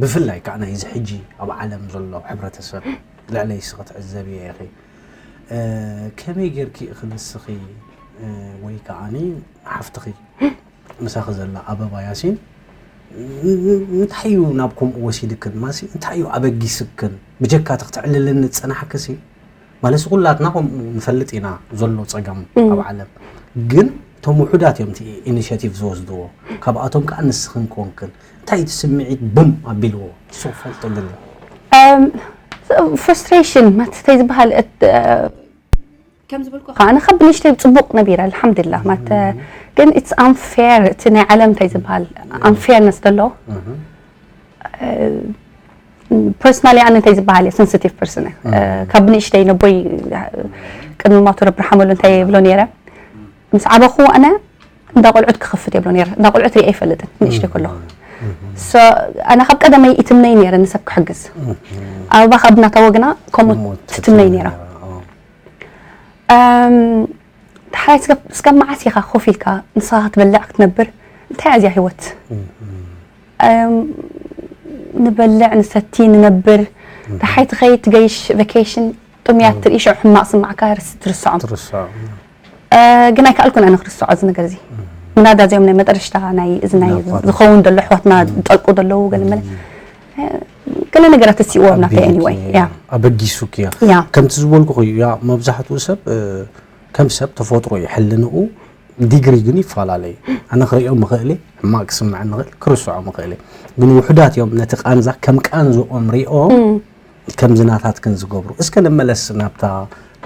ብፍላይ ከዓ ናይዚ ሕጂ ኣብ ዓለም ዘሎ ሕብረተሰብ ልዕለይ ስኺ ትዕዘብዮ ኢኺ። ከመይ ጌርኪ ኢኺ ንስኺ ወይ ከዓኒ ሓፍትኺ ምሳኺ ዘላ ኣበባ ያሲን እንታይ እዩ ናብ ከምኡ ወሲድክን ማሲ እንታይ እዩ ኣበጊስክን ብጀካቲ ክተዕልልኒ ዝፀናሕክሲ ማለትሲ ኩላትና ከምኡ ንፈልጥ ኢና ዘሎ ፀገም ኣብ ዓለም ግን እቶም ውሑዳት እዮም እቲ initiative ዝወስድዎ ካብኣቶም ከዓ ንስኽን ኮንክን እንታይ እቲ ስምዒት ቡም ኣቢልዎ ሶ ፈልጠለኒ frustration ማለት እንታይ ዝበሃል ከም ዝበልኩ ኣነ ካብ ብንሽተይ ፅቡቕ ነቢረ ኣልሓምዱላ ማለት ግን it's unfair እቲ ናይ ዓለም እንታይ ዝበሃል unfairness ዘሎ personally ኣነ እንታይ ዝበሃል እየ sensitive person እየ ካብ ብንእሽተይ ነቦይ ቅድሚ ማቱ ረቢ ርሓመሉ እንታይ የብሎ ነይረ ምስ ዓበኹ ኣነ እንዳ ቆልዑት ክኸፍት የብሎ ነይረ እንዳ ቆልዑት ሪአ ይፈልጥን ንእሽተይ ከለኹ ኣነ ካብ ቀደመይ ይትምነይ ነይረ ንሰብ ክሕግዝ ኣበባ ካብ ናታ ወግና ከምኡ ትትምነይ ነይራ ዳሕራይ እስከ መዓስ ኢኻ ኮፍ ኢልካ ንስኻ ክትበልዕ ክትነብር እንታይ እዚያ ህይወት ንበልዕ ንሰቲ ንነብር ዳሓይ ትኸይድ ትገይሽ ቨኬሽን ጥሙያት ትርኢ ሽዑ ሕማቕ ስማዕካ ትርስዖም ግን ኣይከኣልኩን ኣነ ክርስዖ እዚ ነገር እዚ ምናዳ እዚኦም ናይ መጠረሽታ ናይ እዚ ናይ ዝኸውን ዘሎ ኣሕዋትና ዝጠልቁ ዘለዉ ገለ መለ ገለ ነገራት እስቲ እዎም ናተይ anyway ያ ኣበጊሱኪ እያ ያ ከምቲ ዝበልኩ እዩ ያ መብዛሕትኡ ሰብ ከም ሰብ ተፈጥሮ እዩ ሕልንኡ ዲግሪ ግን ይፈላለ እዩ ኣነ ክርእዮ ምኽእል ሕማቅ ክስምዐ ንኽእል ክርስዖ ምኽእል ግን ውሑዳት እዮም ነቲ ቃንዛ ከም ቃንዝኦም ሪኦም ከምዚ ናታትክን ዝገብሩ እስከ ንመለስ ናብታ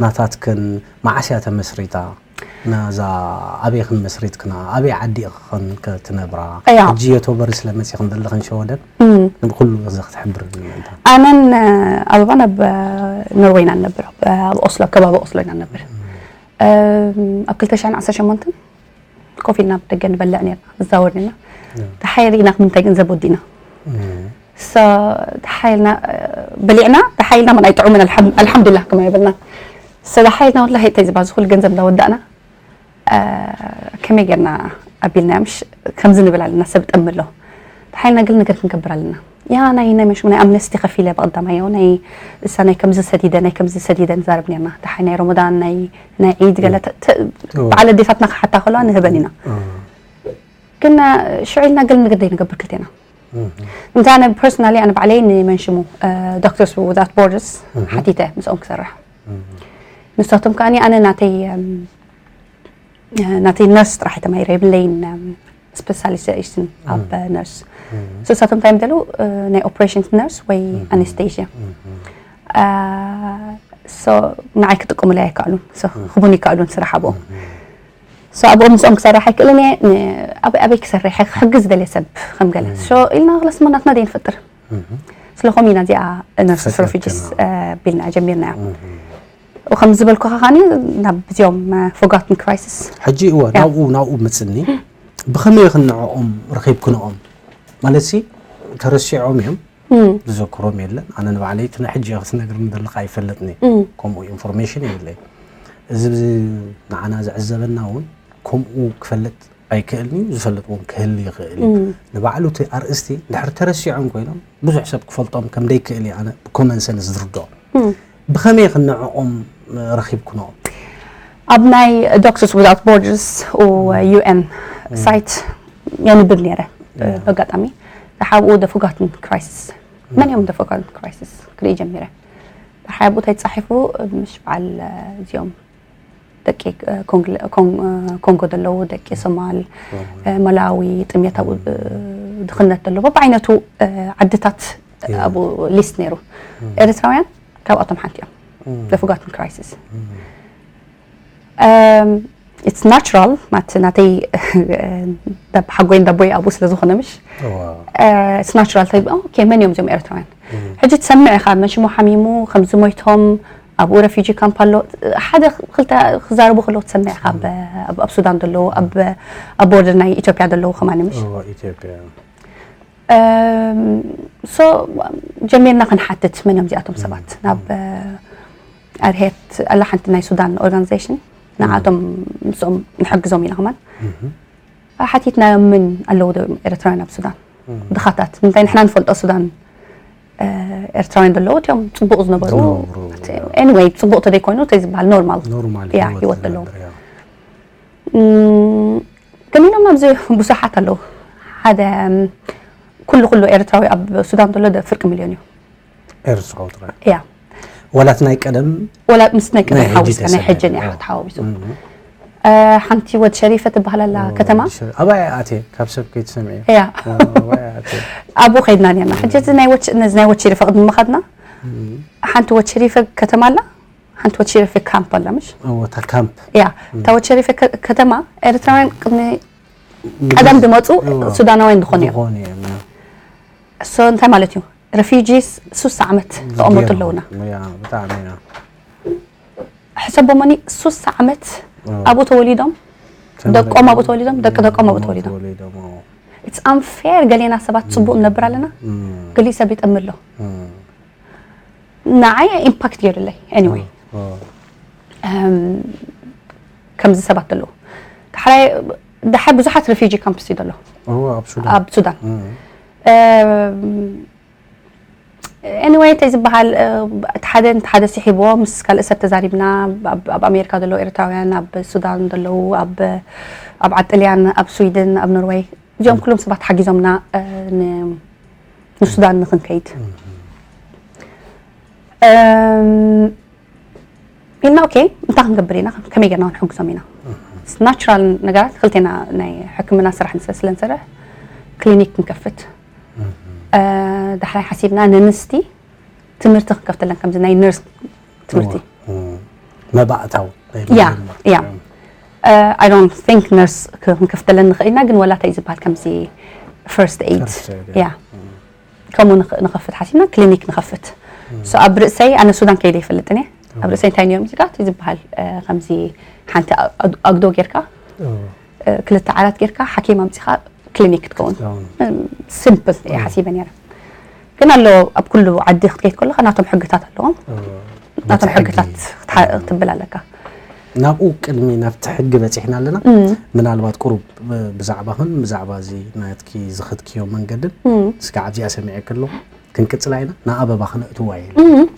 ናታትክን መዓስያ ተመስሪታ ናዛ ኣበይኽን መስሪትክና ኣበይ ዓዲ ኢኽኽን ከ ትነብራ እያ። ሕጂ ዮቶበሪ ስለ መጺኽን ዘለኽን ሸወደን ንብኩሉ እዚ ክትሕብርኒ ምእንታ ኣነን ኣበባን ኣብ ኖርወይ ኢና ንነብር ኣብ ኦስሎ ኣብ ከባቢ ኦስሎ ኢና ንነብር ኣብ ክልተ ሽሕን ዓሰርተ ሸሞንተን ኮፍ ኢልና ብደገ ንበልዕ ነርና፣ ንዛወር ነርና። ደሓይ ርኢና፣ ምንታይ ገንዘብ ወዲእና። ሶ ደሓይ ኢልና፣ እ፣ በሊዕና፣ ደሓይ ኢልና፣ ምን ኣይጥዑምን፣ ኣልሓም-፣ ኣልሓምዱሊላህ ከማ ይብልና። ሶ ደሓይ ኢልና፣ ወላሂ፣ እንታይ ዝባ፣ ዝኹሉ ገንዘብ እንዳወዳእና፣ እ፣ ከመይ ጌርና ኣቢልና፣ ምሽ ከምዚ ንብል ኣለና፣ ሰብ ጠሚ ኣሎ። ደሓይ ኢልና፣ ገለ ነገር ክንገብር ኣለና። ያ ናይ፣ ናይ መሽ-፣ ናይ ኣምነስቲ ከፊለ ብቐዳማዮ፣ ናይ እሳ ናይ ከምዚ ሰዲደ፣ ናይ ከምዚ ሰዲደ ንዛረብ ነርና። ደሓይ ናይ ረመዳን፣ ናይ፣ ናይ ዒድ ገለ ተ-፣ ተ-፣ ኦ። በዓል ኣዴታትና ክሓታ ከለዋ ንህበን ኢና። ኦ። ግን ሽዑ ኢልና ገለ ነገር ዘይንገብር ክልቴና። እህ። እንታይ ኣነ ፐርሰናሊ ኣነ ባዕለይ ንመን ሽሙ፣ እ፣ ዶክተርስ ዊዛውት ቦርደርስ እህ። ሓቲተ ምስኦም ክሰርሕ። እህ። ንሳቶም ከኣኒ ኣነ ናተይ፣ እም፣ እ፣ ናተይ ነርስ ጥራሕ ተማሂረ የብለይን፣ እም፣ ስፔሻሊስቴሽን ኣብ እህ። ነርስ። እህ። ንሳቶም እንታይ እዮም ደሉ፣ እ፣ ናይ ኦፕሬሽን ነርስ ወይ እህ። ኣነስቴዥያ። እህ። እ፣ ሶ ንዓይ ክጥቀሙለይ ኣይከኣሉን። ሶ እህ። ክቡን ይከኣሉን ስራሕ ኣብኦም። እህ። ሶ ኣብኦም ምስኦም ክሰርሕ ኣይክእልን እየ። ን-፣ ኣበይ፣ ኣበይ ክሰርሕ እየ? ክሕግዝ ዝደልየ ሰብ ከም ገለ። እህ። ሶ ኢልና ክለስ መናትና ደይ ንፈጥር። እህ። ስለኾም ኢና እዚኣ ነርስ ፈጢርክና። ሬፊጂስ፣ እ፣ ቢልና ጀሚርናዮ። እህ። ወከም ዝበልኩኻ ኻኒ ናብ እዚኦም፣ እ፣ ፎርጋትን ክራይሲስ። ሕጂ እወ፣ ያ። ናብኡ፣ ናብኡ ምጽኒ። ብኸመይ ክንዕኦም ረኺብክንኦም? ማለት ሲ፣ ተረሲዖም እዮም። እም። ዝዘክሮም የለን። ኣነ ንባዕለይ እቲ ናይ ሕጂ እየ ክትነግርኒ ዘለኻ ኣይፈልጥን እየ። እም። ከምኡ ኢንፎርሜሽን የብለይ። እዚ ብዚ ንዓና ዝዕዘበና እውን ከምኡ ክፈልጥ ኣይክእልን እዩ፣ ዝፈልጥ እውን ክህሉ ይኽእል እዩ። እም። ንባዕሉ እቲ ኣርእስቲ እንድሕር ተረሲዖም ኮይኖም ብዙሕ ሰብ ክፈልጦም ከም ደይክእል እዩ ኣነ ብኮመን ሰንስ ዝርድኦ። እም። ብኸመይ ክንዕኦም ረኺብክንኦም? ኣብ ናይ ዶክተርስ ዊዛውት ቦርደርስ ዩ ኤን እም። ሳይት የንብብ ነይረ። ያ። ብኣጋጣሚ፣ ዝሓብኡ ደ ፎርጋትን ክራይሲስ። መን እዮም ደ ፎርጋትን ክራይሲስ? ክርኢ ጀሚረ። ዝሓብኡ እንታይ ተጻሒፉ፣ ምሽ በዓል፣ እ፣ እዚኦም ደቂ፣ እ፣ ኮንግለ-፣ ኮን-፣ እ፣ ኮንጎ ዘለዉ፣ ደቂ ሶማል፣ ሶማል። እ፣ መላዊ፣ ጥሜት ኣብኡ፣ እ፣ ድኽነት ዘለዎ፣ በብዓይነቱ፣ እ፣ ዓድታት ያ። ኣብኡ ሊስት ነይሩ። እም። ኤርትራውያን ካብኣቶም ሓንቲ እዮም። እም። ደ ፎርጋትን ክራይሲስ። እም። እም፣ ኢትስ ናቹራል፣ ማለት ናተይ፣ ዳብ ሓጎይን ዳቦይ ኣብኡ ስለ ዝኾነ ምሽ። እዋ። እ፣ ኢትስ ናቹራል፣ እንታይ፣ ኦኬ፣ መን እዮም እዚኦም ኤርትራውያን? እም። ሕጂ ትሰምዕ ኢኻ፣ መን ሽሙ ሓሚሙ፣ ከምዚ ሞይቶም፣ ኣብኡ ረፊጂ ካምፕ ኣሎ። ሓደ ክልተ ክዛረቡ ከለዉ ትሰምዕ ኢኻ፣ ኣብ፣ ኣብ፣ ኣብ ሱዳን ዘለዉ፣ ኣብ፣ ኣብ ቦርደር ናይ ኢትዮጵያ ዘለዉ ከማን ምሽ። እዋ፣ ኢትዮጵያ። እም፣ ሶ፣ ጀሚርና ክንሓትት መን እዮም እዚኣቶም ሰባት? እም። ናብ፣ እ፣ ኣርሄት ኣላ ሓንቲ ናይ ሱዳን ኦርጋናይዜሽን፣ ንዓቶም ምስኦም ንሕግዞም ኢና ከማን። እህ። ሓቲትናዮም ምን ኣለዉ ዶ ኤርትራውያን ኣብ ሱዳን? እም። ድኻታት። ምንታይ ንሕና ንፈልጦ ሱዳን፣ እ፣ ኤርትራውያን ዘለዉ፣ እቲኦም ጽቡቕ ዝነበሩ። ዝነብሩ፣ ያ። ኤኒዌይ፣ ጽቡቕ ተደይኮይኑ፣ እንታይ ዝበሃል ኖርማል። ኖርማል ያ፣ ህይወት ህይወት ዘለዉ። ዝነብር፣ ያ። እም፣ ከሚኖም ኣብዚ ብዙሓት ኣለዉ። ሓደ፣ እም፣ ኩሉ፣ ኩሉ ኤርትራዊ ኣብ ሱዳን ዘሎ ደ ፍርቂ ሚልዮን እዩ። ኤርትራዊ ጥራይ? እያ። ዋላ እቲ ናይ ቀደም? ዋላ ምስ ናይ ቀደም ናይ ሕጂ ሓዊስካ፣ ናይ ተሰሚዑ፣ ሕጂ ናይ ኦ። ተሓዋዊሱ። እም። እ፣ ሓንቲ ወድ ሸሪፈ ትበሃል ኣላ ኦ፣ ከተማ። ወድ ሸሪ-፣ ኣባይ ኣትየ፣ ካብ ሰብ ከይትሰምዕዮ። እያ። ኦ፣ ኣባይ ኣትየ። ኣብኡ ከይድና ነርና። ሕጂ እዚ ናይ ወድ-፣ ነዚ ናይ ወድ ሸሪፈ ቅድሚ ምኻድና፣ እም። ሓንቲ ወድ ሸሪፈ ከተማ ኣላ፣ ሓንቲ ወድ ሸሪፈ ካምፕ ኣላ፣ ምሽ? ኦ፣ እታ ካምፕ። እያ። እም። እታ ወድ ሸሪፈ ከ-፣ ከተማ ኤርትራውያን ቅድሚ ቀደም ዝመጹ እዎ። ሱዳናውያን ዝኾኑ እዮም። ዝኾኑ እዮም፣ እዎ። እሶ እንታይ ማለት እዩ? ረፊጂስ ሱሳ ዓመት ተቐመጡ ገይሮም። ኣለዉና። ያ፣ ብጣዕሚ፣ ያ። ሕሰቦሞኒ ሱሳ ዓመት እዎ። ኣብኡ ተወሊዶም፣ ተመረ-፣ ደቆም ኣብኡ ተወሊዶም፣ ደቂ ደቆም ኣብኡ ተወሊዶም። ተወሊዶም፣ እዎ። It's unfair፣ ገሌና ሰባት ጽቡቕ እም። ንነብር ኣለና፣ እም። ገሊኡ ሰብ ይጠሚ ኣሎ። እም። ንዓይ ኢምፓክት ገይሩለይ። ኤኒወይ። እዎ፣ እዎ። እም፣ ከምዚ ሰባት ኣለዉ። ዳሕራይ፣ ዳሕራይ ብዙሓት ሪፊጂ ካምፕስ እዩ ዘሎ። እዎ፣ ኣብ ሱዳን። ኣብ ሱዳን። እም። እም፣ ኤኒወይ፣ እንታይ ዝበሃል፣ እ፣ እቲ ሓደ ነቲ ሓደ ስሒብዎ፣ ምስ ካልእ ሰብ ተዛሪብና፣ ኣብ፣ ኣብ ኣሜሪካ ዘለዉ ኤርትራውያን፣ ኣብ ሱዳን ዘለዉ፣ ኣብ፣ ኣብ ዓዲ ጥልያን፣ ኣብ ስዊድን፣ ኣብ ኖርወይ፣ እዚኦም ኩሎም ሰባት ሓጊዞምና፣ እ፣ ን-፣ ንሱዳን ንኽንከይድ። እም። እም፣ ኢልና፣ ኦኬ፣ እንታይ ክንገብር ኢና? ከመይ ጌርና ክንሕግዞም ኢና? እም። ናቹራል ነገራት፣ ክልቴና ናይ ሕክምና ስራሕ ንስ-፣ ስለ ንሰርሕ፣ ክሊኒክ ክንከፍት። እም። እ፣ ዳሕራይ ሓሲብና፣ ነንስቲ ትምህርቲ ክንከፍተለን፣ ከምዚ ናይ ነርስ ትምህርቲ። እም። መባእታዊ ናይ ያ፣ መጀመርታ። ያ። እም። እ፣ I don't think ነርስ ክ-፣ ክንከፍተለን ንኽእል ኢና፣ ግን ዋላ እንታይ ዝበሃል ከምዚ ፈርስት ኤድ። ፈርስት ኤድ፣ ያ። እም። ከምኡ ንኽ-፣ ንኸፍት ሓሲብና፣ ክሊኒክ ንኸፍት። እም። So፣ ኣብ ርእሰይ፣ ኣነ ሱዳን ከይደ ይፈልጥን እየ። ኣብ እም። ርእሰይ እንታይ ነይሮም እዚጋት ዝበሃል፣ እ፣ ከምዚ ሓንቲ ኣ-፣ ኣግ-፣ ኣግዶ ጌርካ፣ እም። ክልተ ዓራት ጌርካ ሓኪም ኣምጺኻ ክሊኒክ ክትከውን። ሲምፕል እየ ሓሲበ ነይረ። ግን ኣሎ ኣብ ኩሉ ዓዲ ክትከይድ ከለኻ ናቶም ሕግታት ኣለዎም። ናቶም ሕግታት ክትብል ኣለካ። ናብኡ ቅድሚ ናብቲ ሕጊ በፂሕና ኣለና። ምናልባት ቁሩብ ብዛዕባኽን ብዛዕባ እዚ ናትኪ ዝኸድክዮ መንገድን እስከ ኣብዚኣ ሰሚዐ ከለኹ ክንቅጽላ ኢና። ንኣበባ ክነእትዋ ኢለ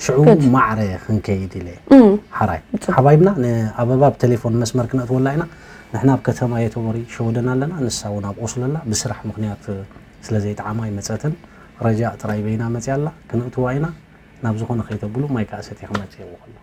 ሽዑ ማዕረ ክንከይድ ኢለ። ሓራይ ሓባይብና ንኣበባ ብቴሌፎን መስመር ክነእትወላ ኢና። ንሕና ኣብ ከተማ የተቦሪ ሸወደን ኣለና፣ ንሳ እውን ኣብ ኦስሎ ኣላ። ብስራሕ ምኽንያት ስለ ዘይጠዓማ ኣይመጸትን። ረጃእ ጥራይ በይና መጽያ ኣላ። ክነእትዋ ኢና። ናብ ዝኾነ ከይተብሉ ማይ ከኣ ሰትየ ክመጽእ እየ ከሎ።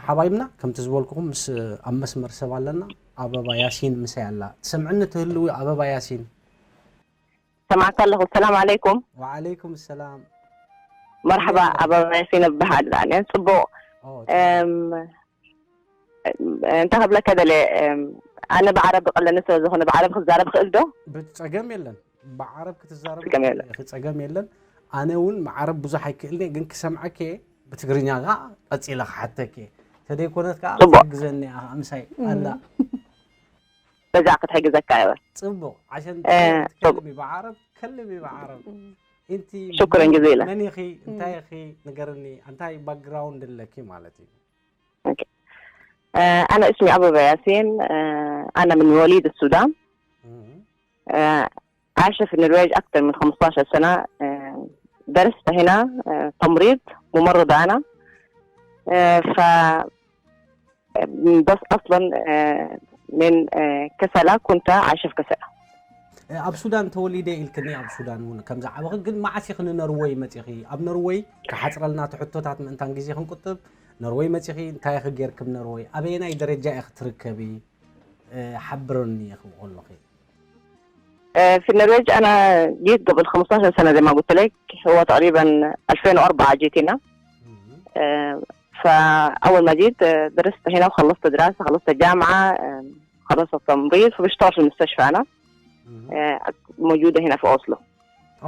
ሓባይብና ከምቲ ዝበልኩኹም ምስ ኣብ መስመር ሰብ ኣለና። ኣበባ ያሲን ምሳይ ኣላ። ትሰምዕኒ ትህልዊ ኣበባ ያሲን? ሰማዕካ ኣለኹ። ሰላም ዓለይኩም። ወዓለይኩም ሰላም። መርሓባ። ኣበባ ያሲን እበሃል። ኣነ ጽቡቕ። እንታይ ክብለካ ደለ፣ ኣነ ብዓረብ ብቐለኒ ስለ ዝኾነ ብዓረብ ክዛረብ ክእል ዶ? ብጸገም የለን። ብዓረብ ክትዛረብ ጸገም የለን። ጸገም የለን። ኣነ እውን ብዓረብ ብዙሕ ኣይክእልን እየ፣ ግን ክሰምዓኪ እየ። ብትግርኛ ከኣ ቀጺለ ክሓተኪ እየ። ተደይኮነት ከኣ ክትሕግዘኒ እያ ምሳይ ኣላ። በዛ ክትሕግዘካ እየ። ጽቡቕ። ዓሸን ትከልሚ ብዓረብ፣ ከልሚ ብዓረብ። እንቲ ሽኩረን ጀዚለን። መን ኢኺ? እንታይ ኢኺ? ንገርኒ። እንታይ ባክግራውንድ ኣለኪ ማለት እዩ? أنا اسمي أبا ياسين، أنا من مواليد السودان. عايشة في النرويج أكثر من خمستاشر سنة. درست هنا تمريض، ممرضة أنا. ف بس أصلا من كسلة، كنت عايشة في كسلة. ኣብ ሱዳን ተወሊደ ኢልክኒ፣ ኣብ ሱዳን እውን ከም ዝዓበኺ። ግን መዓስ ኢኺ ንነርወይ መጺኺ? ኣብ ነርወይ ክሓጽረልና እቲ ሕቶታት ምእንታን ግዜ ክንቁጥብ፣ ነርወይ መጺኺ እንታይ ኢኺ ጌርኪ ኣብ ነርወይ? ኣበየናይ ደረጃ ኢኺ ትርከቢ? ሓብረኒ ክብቆ ኣለኺ። في النرويج أنا جيت قبل خمستاشر سنة زي ما قلت لك، هو تقريبا ألفين وأربعة جيت هنا. فأول ما جيت درست هنا وخلصت دراسة، خلصت الجامعة، خلصت التمريض، فبشتغل في المستشفى أنا. موجودة هنا في أوسلو.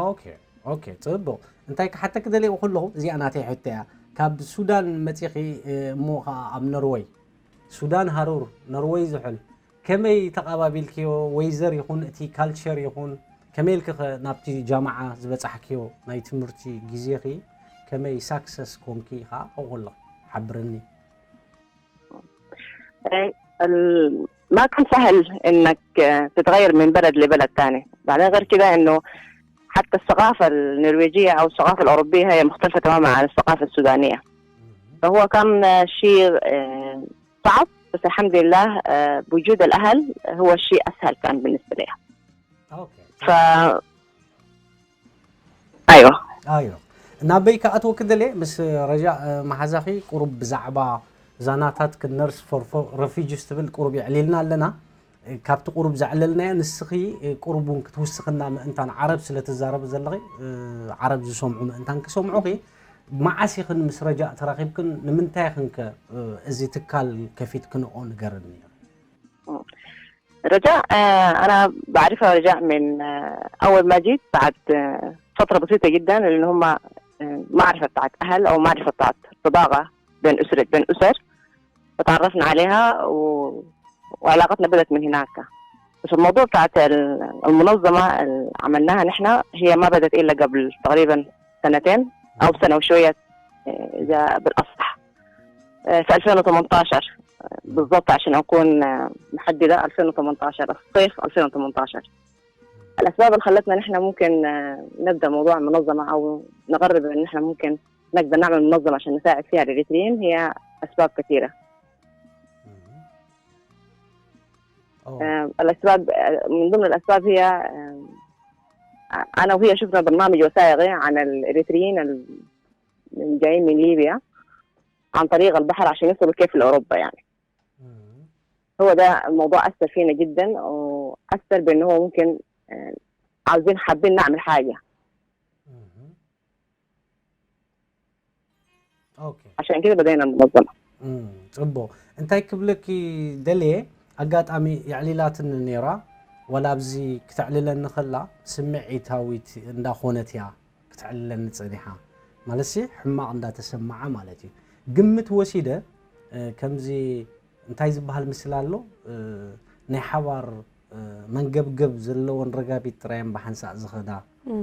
ኦኬ ኦኬ፣ ጽቡቕ። እንታይ ክሓተክ ደልየ ከለኹ፣ እዚኣ ናተይ ሕቶ እያ። ካብ ሱዳን መጺኺ፣ እሞ ኸዓ ኣብ ኖርወይ፣ ሱዳን ሃሩር፣ ኖርወይ ዝሑል፣ ከመይ ተቓባቢልክዮ? ወይዘር ይኹን እቲ ካልቸር ይኹን፣ ከመይ ኢልኪ ኸ ናብቲ ጃማዓ ዝበጻሕክዮ ናይ ትምህርቲ ግዜኺ ከመይ ሳክሰስ ኮንኪ ኸዓ ኣብኡ ከለኺ ሓብርኒ። ال- ما كان سهل انك تتغير من بلد لبلد تاني. بعدين غير كده انه حتى الثقافة النرويجية او الثقافة الاوروبية هي مختلفة تماما عن الثقافة السودانية. فهو كان شيء صعب، بس الحمد لله بوجود الاهل هو شيء اسهل كان بالنسبة لي. ኦኬ ف ايوه ኣዮ ናበይ ክኣትወኪ ደልየ ምስ ረጃእ መሓዛኺ ቁሩብ ብዛዕባ ዛናታት ክነርስ ፎር ረፊጅስ ትብል ቁሩብ የዕሊልና ኣለና። ካብቲ ቁሩብ ዘዕለልናዮ ንስኺ ቁሩብ እውን ክትውስኽና ምእንታን ዓረብ ስለ ትዛረቢ ዘለኺ ዓረብ ዝሰምዑ ምእንታን ክሰምዑኺ። መዓስ ኢኽን ምስ ረጃእ ተራኺብክን? ንምንታይ ኢኽን ከ እዚ ትካል ከፊትክንኦ ንገርኒ። رجاء، آه، أنا بعرفها رجاء من آه، أول ما جيت بعد آه، فترة بسيطة جدا، لأن هم آه، معرفة بتاعت أهل أو معرفة بتاعت صداقة بين أسرة بين أسر، فتعرفنا عليها و... وعلاقتنا بدأت من هناك. بس الموضوع بتاعت ال- المنظمة اللي عملناها نحن، هي ما بدأت إلا قبل تقريبا سنتين أو سنة وشوية، آه، إذا بالأصح. آه، في ألفين وتمنتاشر، آه، بالضبط عشان أكون آه، محددة، ألفين وتمنتاشر، الصيف ألفين وتمنتاشر. الأسباب اللي خلتنا نحن ممكن آه، نبدأ موضوع المنظمة أو نقرب إن نحن ممكن نقدر نعمل منظمة عشان نساعد فيها الإريتريين هي أسباب كثيرة. اه آه، الأسباب آه، من ضمن الأسباب هي آه، أنا وهي شفنا برنامج وثائقي عن الإريتريين اللي جايين من ليبيا عن طريق البحر عشان يصلوا كيف لأوروبا يعني. مم. هو ده الموضوع أثر فينا جدا، وأثر بأنه هو ممكن آه، عاوزين حابين نعمل حاجة. مم. اوكي عشان كده بدينا المنظمة. እም፣ ጽቡቕ። እንታይ ክብለኪ ደልየ፣ ኣጋጣሚ የዕሊላትኒ ነይራ። ዋላ ኣብዚ ክተዕልለኒ ከላ ስምዒታዊት እንዳኾነት እያ ክተዕልለኒ ጸኒሓ። ማለትሲ ሕማቕ እንዳተሰማዓ ማለት እዩ። ግምት ወሲደ እ፣ ከምዚ እንታይ ዝበሃል ምስላ ኣሎ እ፣ ናይ ሓባር እ፣ መንገብገብ ዘለዎን ረጋቢት ጥራየን ብሓንሳእ ዝኸዳ እ፣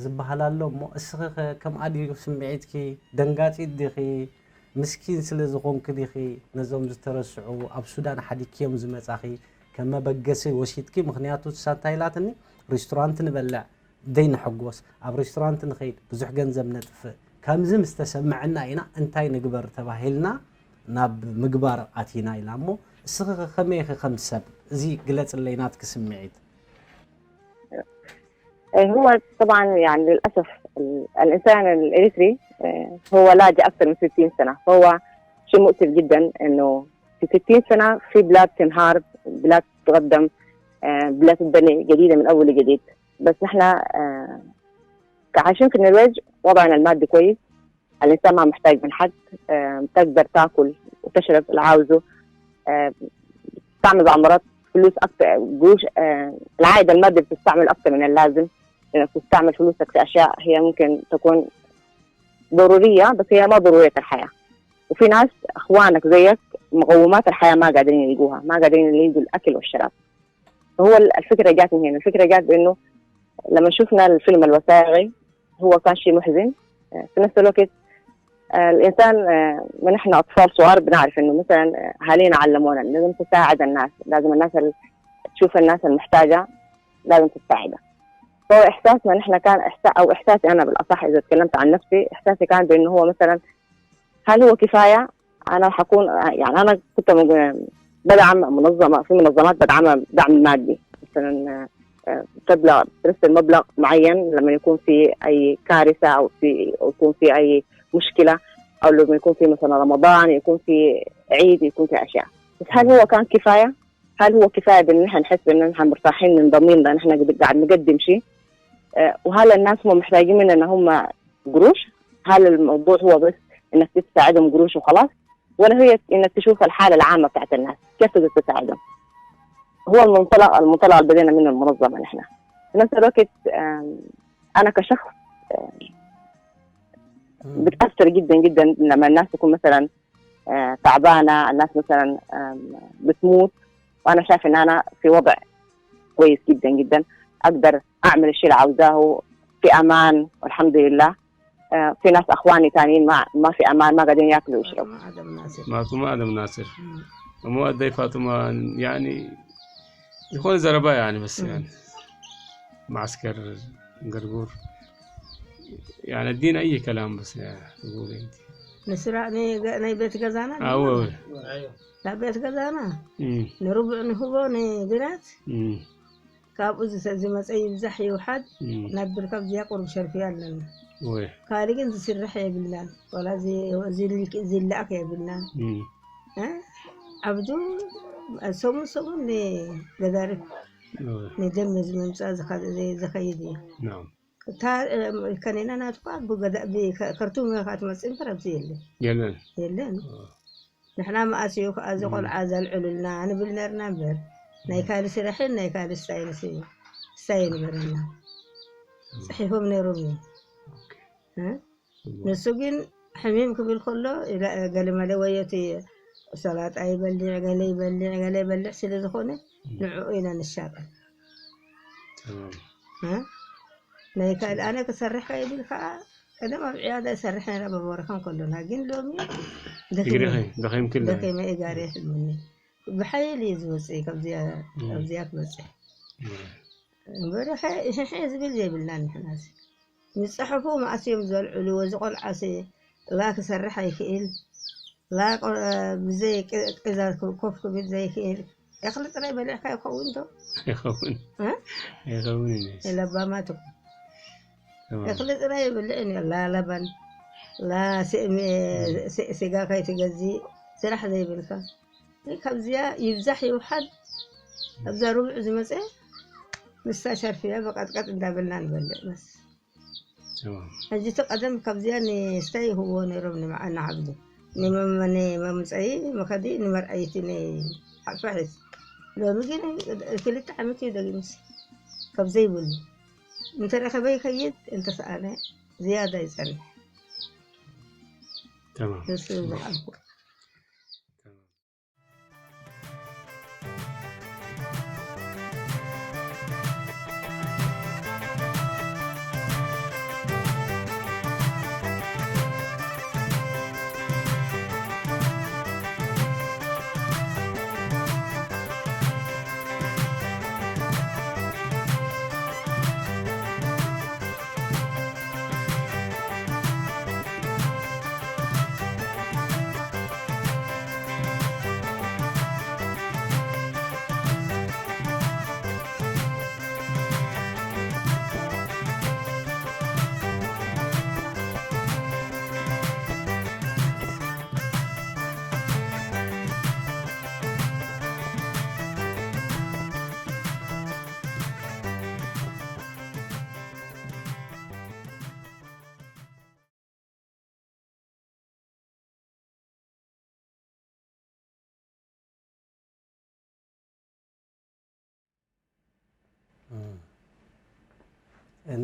ዝበሃል ኣሎ እሞ እስኺ ኸ ከምኣ ድዩ ስምዒትኪ? ደንጋጺት ዲኺ? ምስኪን ስለ ዝኾንኪ ዲኺ ነዞም ዝተረስዑ ኣብ ሱዳን ሓዲግክዮም ዝመጻኺ ከም መበገሲ ወሲድኪ? ምኽንያቱ ንሳ እንታይ ኢላትኒ፣ ሪስቶራንት ንበልዕ፣ ደይ ንሕጎስ፣ ኣብ ሬስቶራንት ንኸይድ፣ ብዙሕ ገንዘብ ነጥፍእ፣ ከምዚ ምስ ተሰምዐና ኢና እንታይ ንግበር ተባሂልና ናብ ምግባር ኣቲና ኢላ። እሞ እስኺ ኸ ከመይ ኢኺ ከም ሰብ? እዚ ግለጽለይ ናትኪ ስምዒት። هو طبعا يعني للأسف الإنسان الإريتري هو لاجئ أكثر من ستين سنة، فهو شيء مؤسف جدا إنه في ستين سنة في بلاد تنهار، بلاد تتقدم، بلاد تتبني جديدة من أول وجديد. بس نحن كعايشين في النرويج وضعنا المادي كويس، الإنسان ما محتاج من حد، تقدر تاكل وتشرب اللي عاوزه، تستعمل عمارات، فلوس أكتر، قروش، العائد المادي بتستعمل أكتر من اللازم، إنك تستعمل فلوسك في أشياء هي ممكن تكون ضرورية بس هي ما ضرورية الحياة. وفي ناس إخوانك زيك مقومات الحياة ما قادرين يلقوها، ما قادرين يلقوا الأكل والشراب. فهو الفكرة جات من هنا، الفكرة جات بأنه لما شفنا الفيلم الوثائقي هو كان شيء محزن. في نفس الوقت الإنسان، ما نحن أطفال صغار بنعرف إنه مثلا أهالينا علمونا لازم تساعد الناس، لازم الناس ال- تشوف الناس المحتاجة لازم تساعدها. فهو إحساسنا نحن كان إحساس، أو إحساسي أنا بالأصح إذا تكلمت عن نفسي، إحساسي كان بإنه هو مثلا هل هو كفاية؟ أنا حكون يعني أنا كنت بدعم منظمة، في منظمات بدعمها دعم مادي، مثلا تبلغ ترسل مبلغ معين لما يكون في أي كارثة أو في يكون في أي مشكلة، أو لما يكون في مثلا رمضان، يكون في عيد، يكون في أشياء. بس هل هو كان كفاية؟ هل هو كفاية بأن نحن نحس بأن نحن مرتاحين من ضميرنا، نحن قاعد نقدم شيء؟ آه، وهل الناس هم محتاجين مننا هم قروش؟ هل الموضوع هو بس إنك تساعدهم قروش وخلاص، ولا هي إنك تشوف الحالة العامة بتاعت الناس كيف تقدر تساعدهم؟ هو المنطلق، المنطلق اللي بدينا منه المنظمة نحن. في نفس الوقت، آم، أنا كشخص، آم، بتأثر جدا جدا لما الناس تكون مثلا، آه، تعبانة، الناس مثلا، آم، بتموت، وأنا شايف إن أنا في وضع كويس جدا جدا، أقدر أعمل الشيء اللي عاوزاه في أمان والحمد لله. آه، في ناس أخواني تانيين ما ما في أمان، ما قاعدين ياكلوا ويشربوا. ما ادم ناصر. مو ادي فاطمه، يعني يكون زربا يعني، بس يعني معسكر قرقور، يعني الدين اي كلام، بس يعني تقول انت. ንስራ ናይ ቤት ገዛና አዎ ናብ ቤት ገዛና ንርቡዕ ንህቦ ንግራት ካብኡ ዝመፀ ይብዛሕ ይውሓድ ናብ ብርከብ እዚኣ ቁሩብ ሸርፍያ ኣለና። ወይ ካልእ ግን ዝስራሕ የብልናን። ዋላ እዚ- እዚ ልክ- እዚ ይለኣክ የብልናን። እ? ዓብዱ ሰሙን ሰሙን ንገዛርፍ ንደም ዝመምፃእ ዝኸ- ዝኸይድ እዩ። ናም እታ እ፣ ከኔና ናትኳ ብገዛ- ብከ- ከርቱም ኢኻ ትመፅእ እምበር ኣብዚ የለን የለን የለን። ንሕና መኣስ እዩ ከኣ እዚ ቆልዓ ዘልዕሉልና ንብል ነርና እምበር ናይ ካልእ ስራሕን ናይ ካልእ ስታይን ሲ- ስታይ ይንበረና። ፅሒፎም ነይሮም እዩ። እ? ንሱ ግን ሕሚም ክብል ከሎ ኢላ- ገለመለ ወዮቲ ሰላጣ ይበልዕ ገለ ይበልዕ ገለ ይበልዕ ስለ ዝኾነ ንዕኡ ኢና ንሻቀል። ተማም እ? ናይ ካልእ ኣነ ክሰርሕ ከይብል ከዓ ቀደም ኣብ ዕያዳ ይሰርሕ ነረ በቦረኸን ከሎና ግን ሎሚ ትግሪኸ ደኺምክለ ደኺመ ኢጋር ይሕልምኒ ብሓይል እዩ ዝወፅእ ካብዚኣ ክበፅሕ እምበር ሕሕሕ ዝብል ዘይብልና ንሕናስ ንፀሐፉ መኣስዮም ዘልዕሉ ወዚ ቆልዓሲ ላ ክሰርሕ ኣይክእል ላ ብዘይ ቅዛ ኮፍ ክብል ዘይክእል እኽሊ ጥራይ በሊዕካ ይኸውን ዶ ይኸውን እ? ይኸውን እዩ ለባማት ተማም እኽሊ ጥራይ ይብልዕን እዩ ላ ለባን ላ ስእሚ ስጋ ከይትገዝእ ስራሕ ዘይብልካ ካብዚኣ ይብዛሕ ይውሓድ ኣብዛ ርቡዕ ዝመፀ ምስታ ሸርፍያ ብቐጥቀጥ እንዳበልና ንበልዕ በስ ተማም ሕጂ እቲ ቀደም ካብዚኣ ንስታይ ይህብዎ ነይሮም ንመዓና ዓብዱ ንመመ- ንመምፀኢ መኸዲ ንመርኣይቲ ንሓፅፋ ሒዝ ሎሚ ግን ክልተ ዓመት እዩ ደጊምስ ካብ ዘይብሉ እንተረኸበ ይኸይድ እንተሰኣነ ዝያዳ ይፀንሕ ተማም ንሱ ዝሓልኩ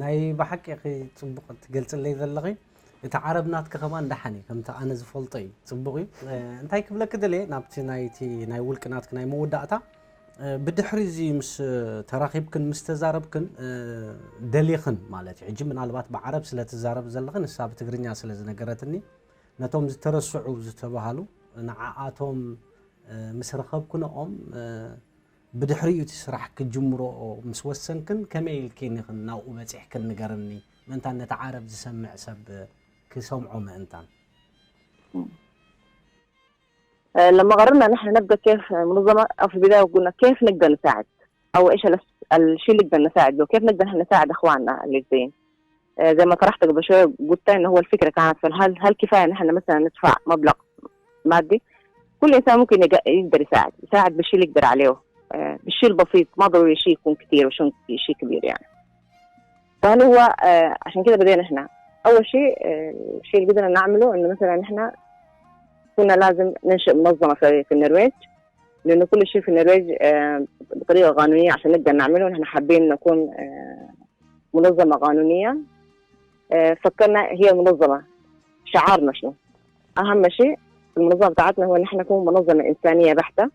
ናይ ብሓቂ ኢኺ ጽቡቕ ትገልጽለይ ዘለኺ። እቲ ዓረብ ናትኪ ከማን ደሓን እዩ፣ ከምቲ ኣነ ዝፈልጦ እዩ። ጽቡቕ እዩ። እ፣ እንታይ ክብለኪ ደልየ፣ ናብቲ ናይቲ ናይ ውልቂ ናትኪ ናይ መወዳእታ፣ እ፣ ብድሕሪ እዚ ምስ ተራኺብክን ምስ ተዛረብክን፣ እ፣ ደሊኽን ማለት እዩ። ሕጂ ምናልባት ብዓረብ ስለ ትዛረብ ዘለኺ፣ ንሳ ብትግርኛ ስለ ዝነገረትኒ፣ ነቶም ዝተረስዑ ዝተባህሉ ንዓኣቶም፣ እ፣ ምስ ረኸብክንኦም፣ እ፣ ብድሕሪኡ እቲ ስራሕ ክትጅምርኦ ምስ ወሰንክን ከመይ ኢልክን ኢኽን ናብኡ በጺሕክን ንገርኒ፣ ምእንታን ነቲ ዓረብ ዝሰምዕ ሰብ ክሰምዖ ምእንታን። لما قررنا نحن نبدأ كيف منظمة، أو في البداية قلنا كيف نقدر نساعد، أو إيش ال- الشيء اللي نقدر نساعد به، كيف نقدر نحن نساعد إخواننا اللي زين. آه، زي ما طرحت قبل شوية، قلت إنه هو الفكرة كانت في هل هل كفاية نحن مثلا ندفع مبلغ مادي؟ كل إنسان ممكن يق- يقدر يساعد، يساعد بالشيء اللي يقدر عليه. آه، بالشيء البسيط، ما ضروري شيء يكون كثير وشيء شيء كبير يعني. فهل هو آه، عشان كده بدينا احنا اول شيء آه، الشيء اللي بدنا نعمله انه مثلا احنا كنا لازم ننشئ منظمه في في النرويج، لانه كل شيء في النرويج آه، بطريقه قانونيه عشان نقدر نعمله. نحن حابين نكون آه، منظمه قانونيه. آه، فكرنا هي منظمه، شعارنا شنو؟ اهم شيء في المنظمه بتاعتنا هو ان احنا نكون منظمه انسانيه بحته،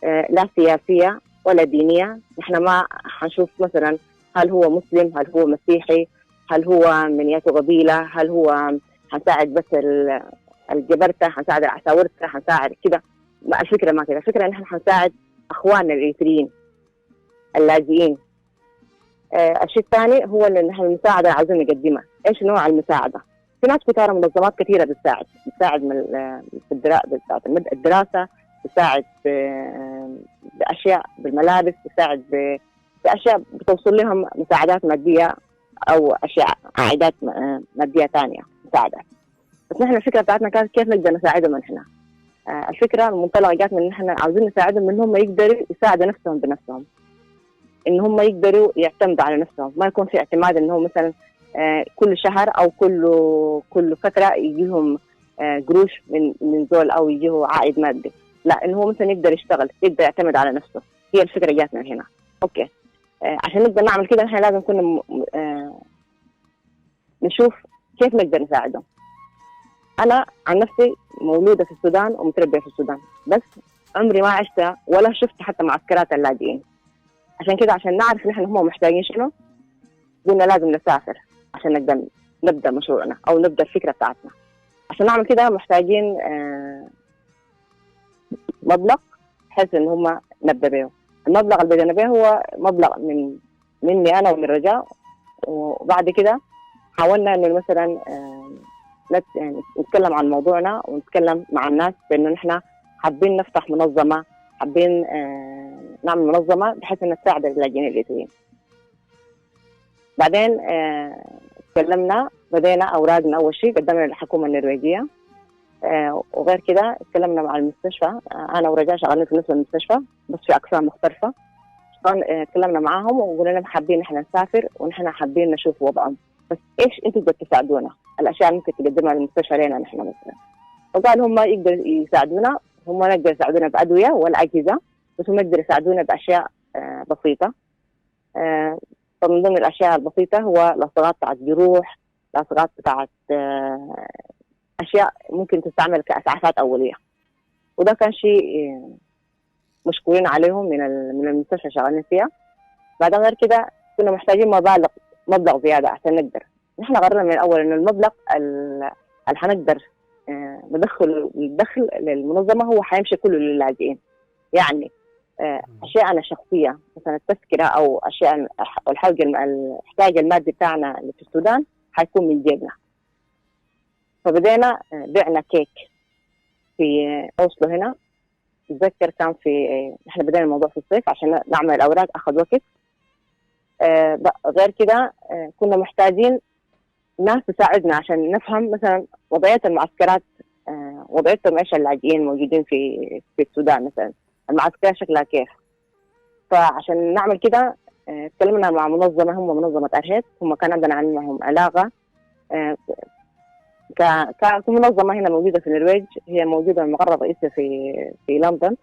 آه، لا سياسيه ولا دينيه. نحن ما حنشوف مثلا هل هو مسلم، هل هو مسيحي، هل هو من ياتو قبيله، هل هو حنساعد بس ال- الجبرته، حنساعد العساورته، حنساعد كده. ما الفكره ما كده، الفكره ان احنا حنساعد اخواننا الاريتريين اللاجئين. آه، الشيء الثاني هو اللي نحن المساعده اللي عاوزين نقدمها. ايش نوع المساعده؟ في ناس كتار، منظمات كثيره بتساعد بتساعد من ال- في الدرا- بتاعت المد- الدراسه، بتساعد ب- باشياء، بالملابس، بتساعد ب- باشياء بتوصل لهم مساعدات ماديه او اشياء، عائدات م- ماديه ثانيه، مساعدات. بس نحن الفكره بتاعتنا كانت كيف نقدر نساعدهم نحن. آه، الفكره المنطلقه جات من نحن عاوزين نساعدهم ان هم يقدروا يساعدوا نفسهم بنفسهم، ان هم يقدروا يعتمدوا على نفسهم، ما يكون في اعتماد ان هو مثلا آه، كل شهر او كل كل فتره يجيهم آه، قروش من من زول او يجيه عائد مادي. لا، ان هو مثلا يقدر يشتغل، يقدر يعتمد على نفسه. هي الفكره جاتنا من هنا. اوكي. آه، عشان نقدر نعمل كده نحن لازم كنا م- م- آه، نشوف كيف نقدر نساعدهم. انا عن نفسي مولوده في السودان ومتربيه في السودان، بس عمري ما عشت ولا شفت حتى معسكرات اللاجئين. عشان كده، عشان نعرف نحن هم محتاجين شنو، قلنا لازم نسافر عشان نقدر نبدا مشروعنا او نبدا الفكره بتاعتنا. عشان نعمل كده محتاجين آه، مبلغ، بحيث ان هم نبدا به. المبلغ اللي بدينا به هو مبلغ من مني انا ومن رجاء. وبعد كده حاولنا انه مثلا آه، نت- يعني نتكلم عن موضوعنا ونتكلم مع الناس بانه نحن حابين نفتح منظمه، حابين آه، نعمل منظمه بحيث انها تساعد اللاجئين الاريتريين. بعدين آه، تكلمنا، بدينا اوراقنا اول شيء قدمنا للحكومه النرويجيه. آه، وغير كده اتكلمنا مع المستشفى. آه، انا ورجاء شغالين في نفس المستشفى بس في اقسام مختلفه. كان آه، اتكلمنا معاهم وقلنا لهم حابين احنا نسافر ونحن حابين نشوف وضعهم، بس ايش انتوا بدكم تساعدونا؟ الاشياء اللي ممكن تقدمها للمستشفى لنا نحن مثلا. فقال هم يقدروا يساعدونا، هم ما يقدروا يساعدونا بادويه ولا اجهزه، بس هم يقدروا يساعدونا باشياء آه، بسيطه. آه، فمن ضمن الاشياء البسيطه هو لصقات بتاعت جروح، لصقات بتاعت آه، اشياء ممكن تستعمل كاسعافات اوليه. وده كان شيء آه، مشكورين عليهم من ال- من المستشفى شغالين فيها. بعدين غير كده كنا محتاجين مبالغ، مبلغ زياده عشان نقدر. نحن قررنا من الاول انه المبلغ ال- اللي حنقدر آه، ندخل الدخل للمنظمه هو حيمشي كله للاجئين. يعني آه، اشياءنا الشخصيه، مثلا التذكره او اشياء الحاجه الاحتياج المادي بتاعنا اللي في السودان حيكون من جيبنا. فبدينا آه، بعنا كيك في اوسلو هنا. بتذكر كان في آه، احنا بدينا الموضوع في الصيف عشان نعمل الاوراق، اخذ وقت. آه، غير كده آه، كنا محتاجين ناس تساعدنا عشان نفهم مثلا وضعيه المعسكرات، آه، وضعيتهم ايش، اللاجئين الموجودين في في السودان مثلا، المعسكرات شكلها كيف. فعشان نعمل كده آه، اتكلمنا مع منظمه، هم منظمه ارهيت، هم كان عندنا عنهم علاقه. آه، ك- ك- كمنظمه هنا موجوده في النرويج، هي موجوده المقر الرئيسي في في لندن.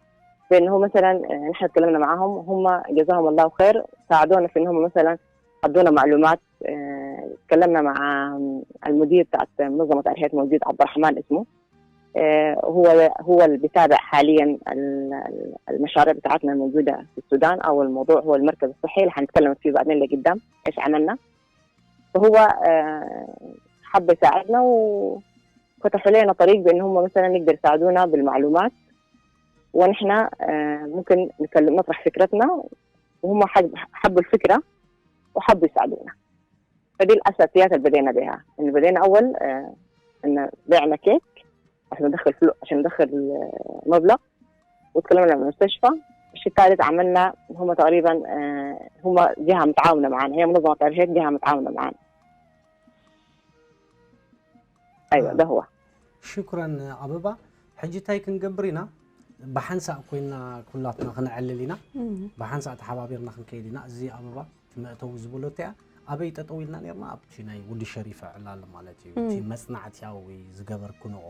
بانه مثلا آه، نحن اتكلمنا معاهم، هم جزاهم الله خير، ساعدونا في انهم مثلا ادونا معلومات. آه، اتكلمنا مع المدير بتاعت منظمه ارهيت، موجود عبد الرحمن اسمه. آه، هو هو اللي بيتابع حاليا ال- ال- المشاريع بتاعتنا الموجوده في السودان، او الموضوع هو المركز الصحي اللي حنتكلم فيه بعدين لقدام ايش عملنا. فهو آه، حب يساعدنا وفتحوا لنا طريق بان هم مثلا يقدروا يساعدونا بالمعلومات، ونحن آه، ممكن نكلم نطرح فكرتنا، وهم حب- حبوا الفكره وحبوا يساعدونا. فدي الاساسيات اللي بدينا بها، انه بدينا اول آه، ان بعنا كيك عشان ندخل فلو عشان ندخل آه، مبلغ، وتكلمنا مع المستشفى. الشيء الثالث عملنا هم تقريبا آه، هم جهه متعاونه معنا، هي منظمه ترهيب جهه متعاونه معنا. ايوه، ده هو. ሽኩረን ኣበባ። ሕጂ እንታይ ክንገብር ኢና? ብሓንሳእ ኮይና ኩላትና ክነዕልል ኢና። ብሓንሳእ ተሓባቢርና ክንከይድ ኢና። እዚ ኣበባ እቲ መእተዊ ዝበሎ እቲኣ ኣበይ ጠጠው ኢልና ነርና? ኣብቲ ናይ ውዲ ሸሪፈ ዕላል ማለት እዩ። እቲ መጽናዕትያዊ ዝገበርክንኦ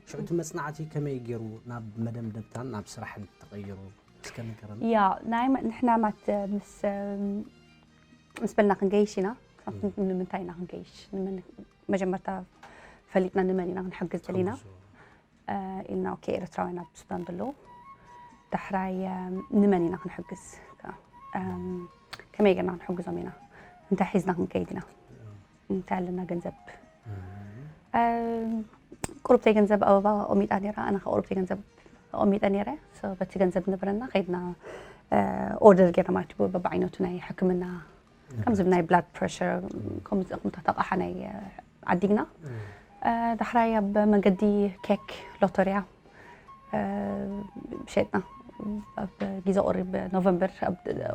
ሽዑ እቲ መጽናዕቲ ከመይ ገይሩ ናብ መደምደምታን ናብ ስራሕን ተቐይሩ? እስከ ንገረና። ያ ናይ መ- ንሕና ማት ምስ ምስ በልና ክንገይሽ ኢና። ካብቲ ንምንታይ ኢና ክንገይሽ? ንመን መጀመርታ ፈሊጥና ንመን ኢና ክንሕግዝ ደሊና ኢልና። ኦኬ፣ ኤርትራውያን ኣብ ሱዳን ዘለዉ። ዳሕራይ ንመን ኢና ክንሕግዝ? ከመይ ገርና ክንሕግዞም ኢና? እንታይ ሒዝና ክንከይድ ኢና? እንታይ ኣለና ገንዘብ? ቁሩብተይ ገንዘብ ኣበባ ኦሚጣ ነራ። ኣነ ከ ቁሩብተይ ገንዘብ ኦሚጠ ነረ። በቲ ገንዘብ ንብረና ከይድና ኦርደር ገርና ማለት እዩ። በብዓይነቱ ናይ ሕክምና ከምዚ ናይ ብላድ ፕረሽር ከምታት ኣቕሓ ናይ ዓዲግና። ዳሕራይ ኣብ መንገዲ ኬክ ሎተርያ ሸጥና። ኣብ ግዜ ቁሪ ኖቨምበር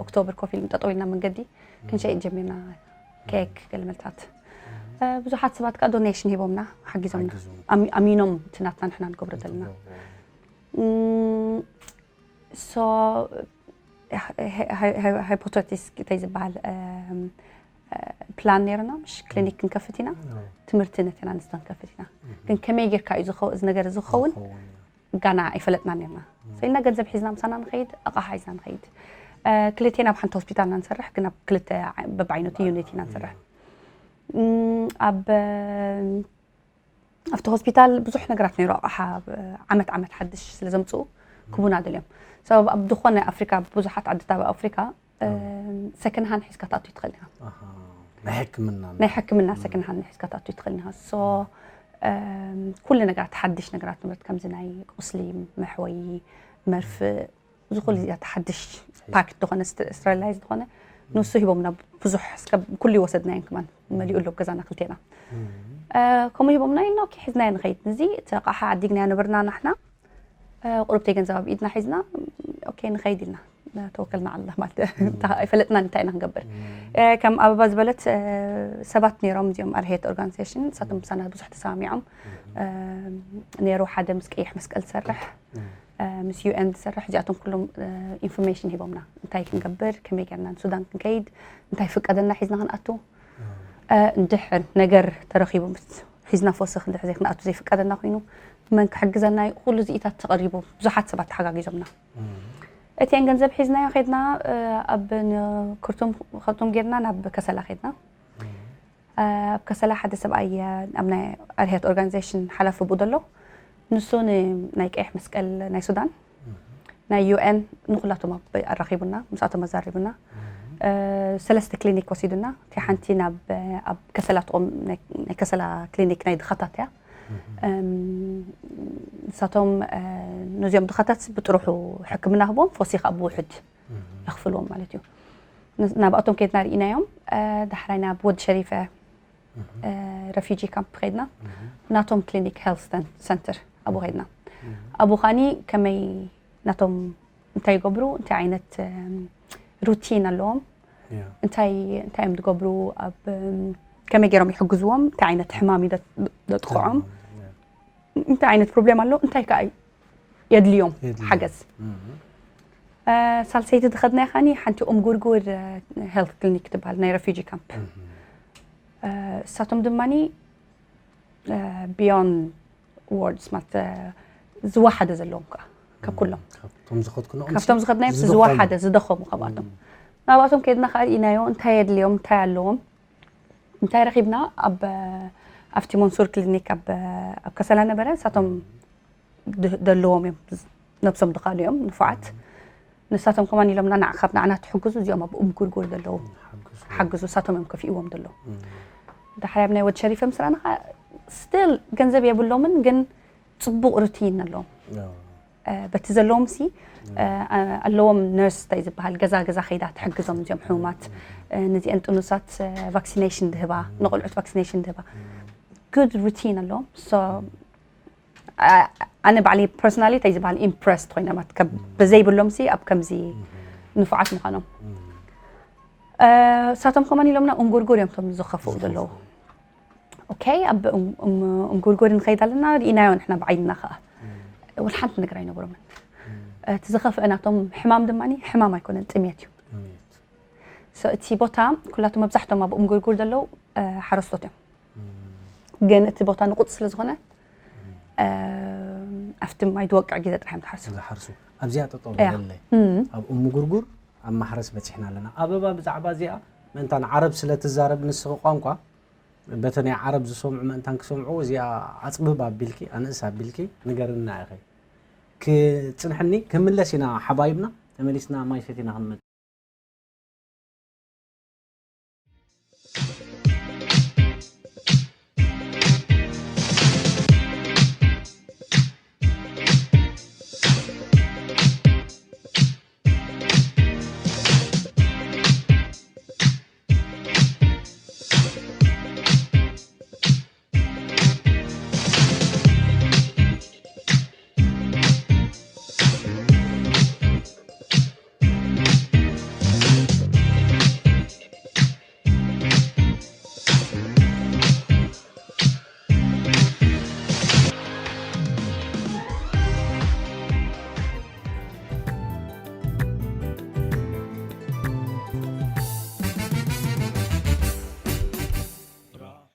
ኦክቶበር ኮፍ ኢልና ጠጠው ኢልና መንገዲ ክንሸይጥ ጀሚርና። ኬክ ገለመልታት ብዙሓት ሰባት ከዓ ዶኔሽን ሂቦምና ሓጊዞምና። ኣሚኖም እቲ ናትና ንሕና ንገብሮ ዘለና። ሶ ሃይፖቶቲስ እንታይ ዝበሃል ፕላን ነይርና ምሽ ክሊኒክ ክንከፍት ኢና። ትምህርቲ ነትና ንስተ ክንከፍት ኢና። ግን ከመይ ጌርካ እዩ እዚ ነገር ዝኸውን? ጋና ኣይፈለጥና ነርና። ሰይና ገንዘብ ሒዝና ምሳና ንኸይድ፣ ኣቕሓ ሒዝና ንኸይድ። ክልቴና ኣብ ሓንቲ ሆስፒታል ኢና ንሰርሕ፣ ግን ኣብ ክልተ በብዓይነቱ ዩኒት ኢና ንሰርሕ። ኣብ ኣብቲ ሆስፒታል ብዙሕ ነገራት ነይሩ። ኣቕሓ ዓመት ዓመት ሓድሽ ስለ ዘምፅኡ ክቡና ደልዮም። ሰበብ ኣብ ዝኾነ ኣፍሪካ፣ ብዙሓት ዓድታት ኣብ ኣፍሪካ ሰክንሃን ሒዝካ ትኣቱ ይትኽእል ኢኻ። ናይ ሕክምና ናይ ሕክምና ሰክንሃን ሒዝካ ትኣቱ ይትኽእል ኢኻ። ሶ ኩሉ ነገራት ሓድሽ ነገራት ንብረት ከምዚ ናይ ቁስሊ መሕወይ መርፍእ ዝኹሉ እዚኣ ሓድሽ ፓክ ዝኾነ ስተሪላይዝ ዝኾነ ንሱ ሂቦምና። ብዙሕ እስከ ኩሉ ይወሰድናየን ክማን መሊኡ ኣሎ ገዛና ክልቴና። ከምኡ ሂቦምና ኢልና ኦኬ ሒዝናዮ ንኸይድ። ንዚ እቲ ኣቕሓ ዓዲግናዮ ነበርና ናሕና። ቁሩብተይ ገንዘብ ኣብ ኢድና ሒዝና ኦኬ ንኸይድ ኢልና። ተወከልና ኣላ ማለት ኣይፈለጥና እንታይ ኢና ክንገብር። ከም ኣበባ ዝበለት ሰባት ነይሮም እዚኦም ኣርሄት ኦርጋናይዜሽን ንሳቶም ምሳና ብዙሕ ተሰማሚዖም ነይሩ። ሓደ ምስ ቀይሕ መስቀል ዝሰርሕ ምስ ዩኤን ዝሰርሕ እዚኣቶም ኩሎም ኢንፎርሜሽን ሂቦምና። እንታይ ክንገብር፣ ከመይ ጌርና ንሱዳን ክንከይድ፣ እንታይ ፍቀደና ሒዝና ክንኣቱ። እንድሕር ነገር ተረኺቡ ምስ ሒዝና ፈስኽ እንድሕር ዘይክንኣቱ ዘይፍቀደና ኮይኑ መን ክሕግዘና እዩ? ኩሉ እዚኢታት ተቐሪቡ ብዙሓት ሰባት ተሓጋጊዞምና። እቲአን ገንዘብ ሒዝናዮ ኸድና ኣብ ክርቱም ከርቱም ጌርና ናብ ከሰላ ኸድና። ኣብ ከሰላ ሓደ ሰብኣይ ኣብ ናይ ኣርሄት ኦርጋናይዜሽን ሓላፊ ብኡ ዘሎ ንሱ ናይ ቀይሕ መስቀል ናይ ሱዳን ናይ ዩኤን ንኩላቶም ኣራኺቡና ምስኣቶም ኣዛሪቡና። ሰለስተ ክሊኒክ ወሲዱና። እቲ ሓንቲ ናብ ኣብ ከሰላ ትቆም ናይ ከሰላ ክሊኒክ ናይ ድኻታት እያ። ንሳቶም ነዚኦም ድኻታት ብጥርሑ ሕክምና ህቦም ፈሲኻ ብውሕድ የኽፍልዎም ማለት እዩ። ናብኣቶም ከድና ርኢናዮም። ዳሕራይ ናብ ወዲ ሸሪፈ ረፊጂ ካምፕ ከድና ናቶም ክሊኒክ ሄልት ሰንተር ኣብኡ ከድና። ኣብኡ ኸኒ ከመይ ናቶም እንታይ ይገብሩ፣ እንታይ ዓይነት ሩቲን ኣለዎም፣ እንታይ እንታይ እዮም ዝገብሩ፣ ኣብ ከመይ ገይሮም ይሕግዝዎም፣ እንታይ ዓይነት ሕማም እዩ ዘጥቕዖም፣ እንታይ ዓይነት ፕሮብሌም ኣሎ፣ እንታይ ከዓ የድልዮም ሓገዝ። ሳልሰይቲ ዝኸድናያ ኸኒ ሓንቲ ኡም ጉርጉር ሄልት ክሊኒክ ትበሃል ናይ ረፊጂ ካምፕ። እሳቶም ድማ ቢዮን ዋርድስ ማለት ዝወሓደ ዘለዎም ከዓ ካብ ኩሎም ካብቶም ዝኸድናዮም ዝወሓደ ዝደኸሙ ካብኣቶም ናብኣቶም ከድና ከዓ ርኢናዮ እንታይ የድልዮም እንታይ ኣለዎም እንታይ ረኺብና ኣብ ኣብቲ መንሱር ክሊኒክ ኣብ ከሰላ ነበረ እሳቶም ደለዎም እዮም ነብሶም ድኻሉ እዮም ንፉዓት ንሳቶም ከማን ኢሎምና ንዓ ካብ ንዓና ትሕግዙ እዚኦም ኣብ ኡም ጉርጉር ዘለዉ ሓግዙ እሳቶም እዮም ከፊእዎም ዘለዉ ዳሕራይ ኣብ ናይ ወድ ሸሪፈ ምስራና ከዓ ስቲል ገንዘብ የብሎምን ግን ፅቡቕ ሩቲን ኣለዎም በቲ ዘለዎም ሲ ኣለዎም ነርስ እንታይ ዝበሃል ገዛ ገዛ ከይዳ ትሕግዞም እዚኦም ሕሙማት ነዚአን ጥኑሳት ቫክሲኔሽን ድህባ ንቆልዑት ቫክሲኔሽን ድህባ ጉድ ሩቲን ኣለዎም ኣነ ባዕለይ ፐርሶናሊ እንታይ ዝበሃል ኢምፕረስድ ኮይነ ማለት በዘይብሎም ሲ ኣብ ከምዚ ንፉዓት ምዃኖም እሳቶም ከማን ኢሎምና እንጉርጉር እዮም ቶም ዝኸፍኡ ዘለዉ ኦኬ ኣብ እንጉርጉር ንኸይድ ኣለና ርኢናዮ ንሕና ብዓይንና ከዓ ወላ ሓንቲ ነገር ኣይነበሮምን እቲ ዝኸፍአ ናቶም ሕማም ድማ ሕማም ኣይኮነን፣ ጥሜት እዩ። So እቲ ቦታ ኩላቶም መብዛሕቶም ኣብ ኡምጉርጉር ዘለዉ ሓረስቶት እዮም። ግን እቲ ቦታ ንቑፅ ስለ ዝኾነ ኣብቲ ማይ ዝወቅዕ ግዜ ጥራሕ እዮም ትሓርሱ። ዝሓርሱ ኣብዚኣ ጠጠው በለለይ ኣብ እምጉርጉር ኣብ ማሕረስ በፂሕና ኣለና። ኣበባ ብዛዕባ እዚኣ ምእንታን ዓረብ ስለ ትዛረብ ንስኺ ቋንቋ በቲ ናይ ዓረብ ዝሰምዑ ምእንታን ክሰምዑ እዚኣ ኣፅብብ ኣቢልኪ ኣንእስ ኣቢልኪ ንገርና ኢኺ። ክፅንሐኒ ክምለስ ኢና ሓባይብና ተመሊስና ማይ ሰቲና ክንመ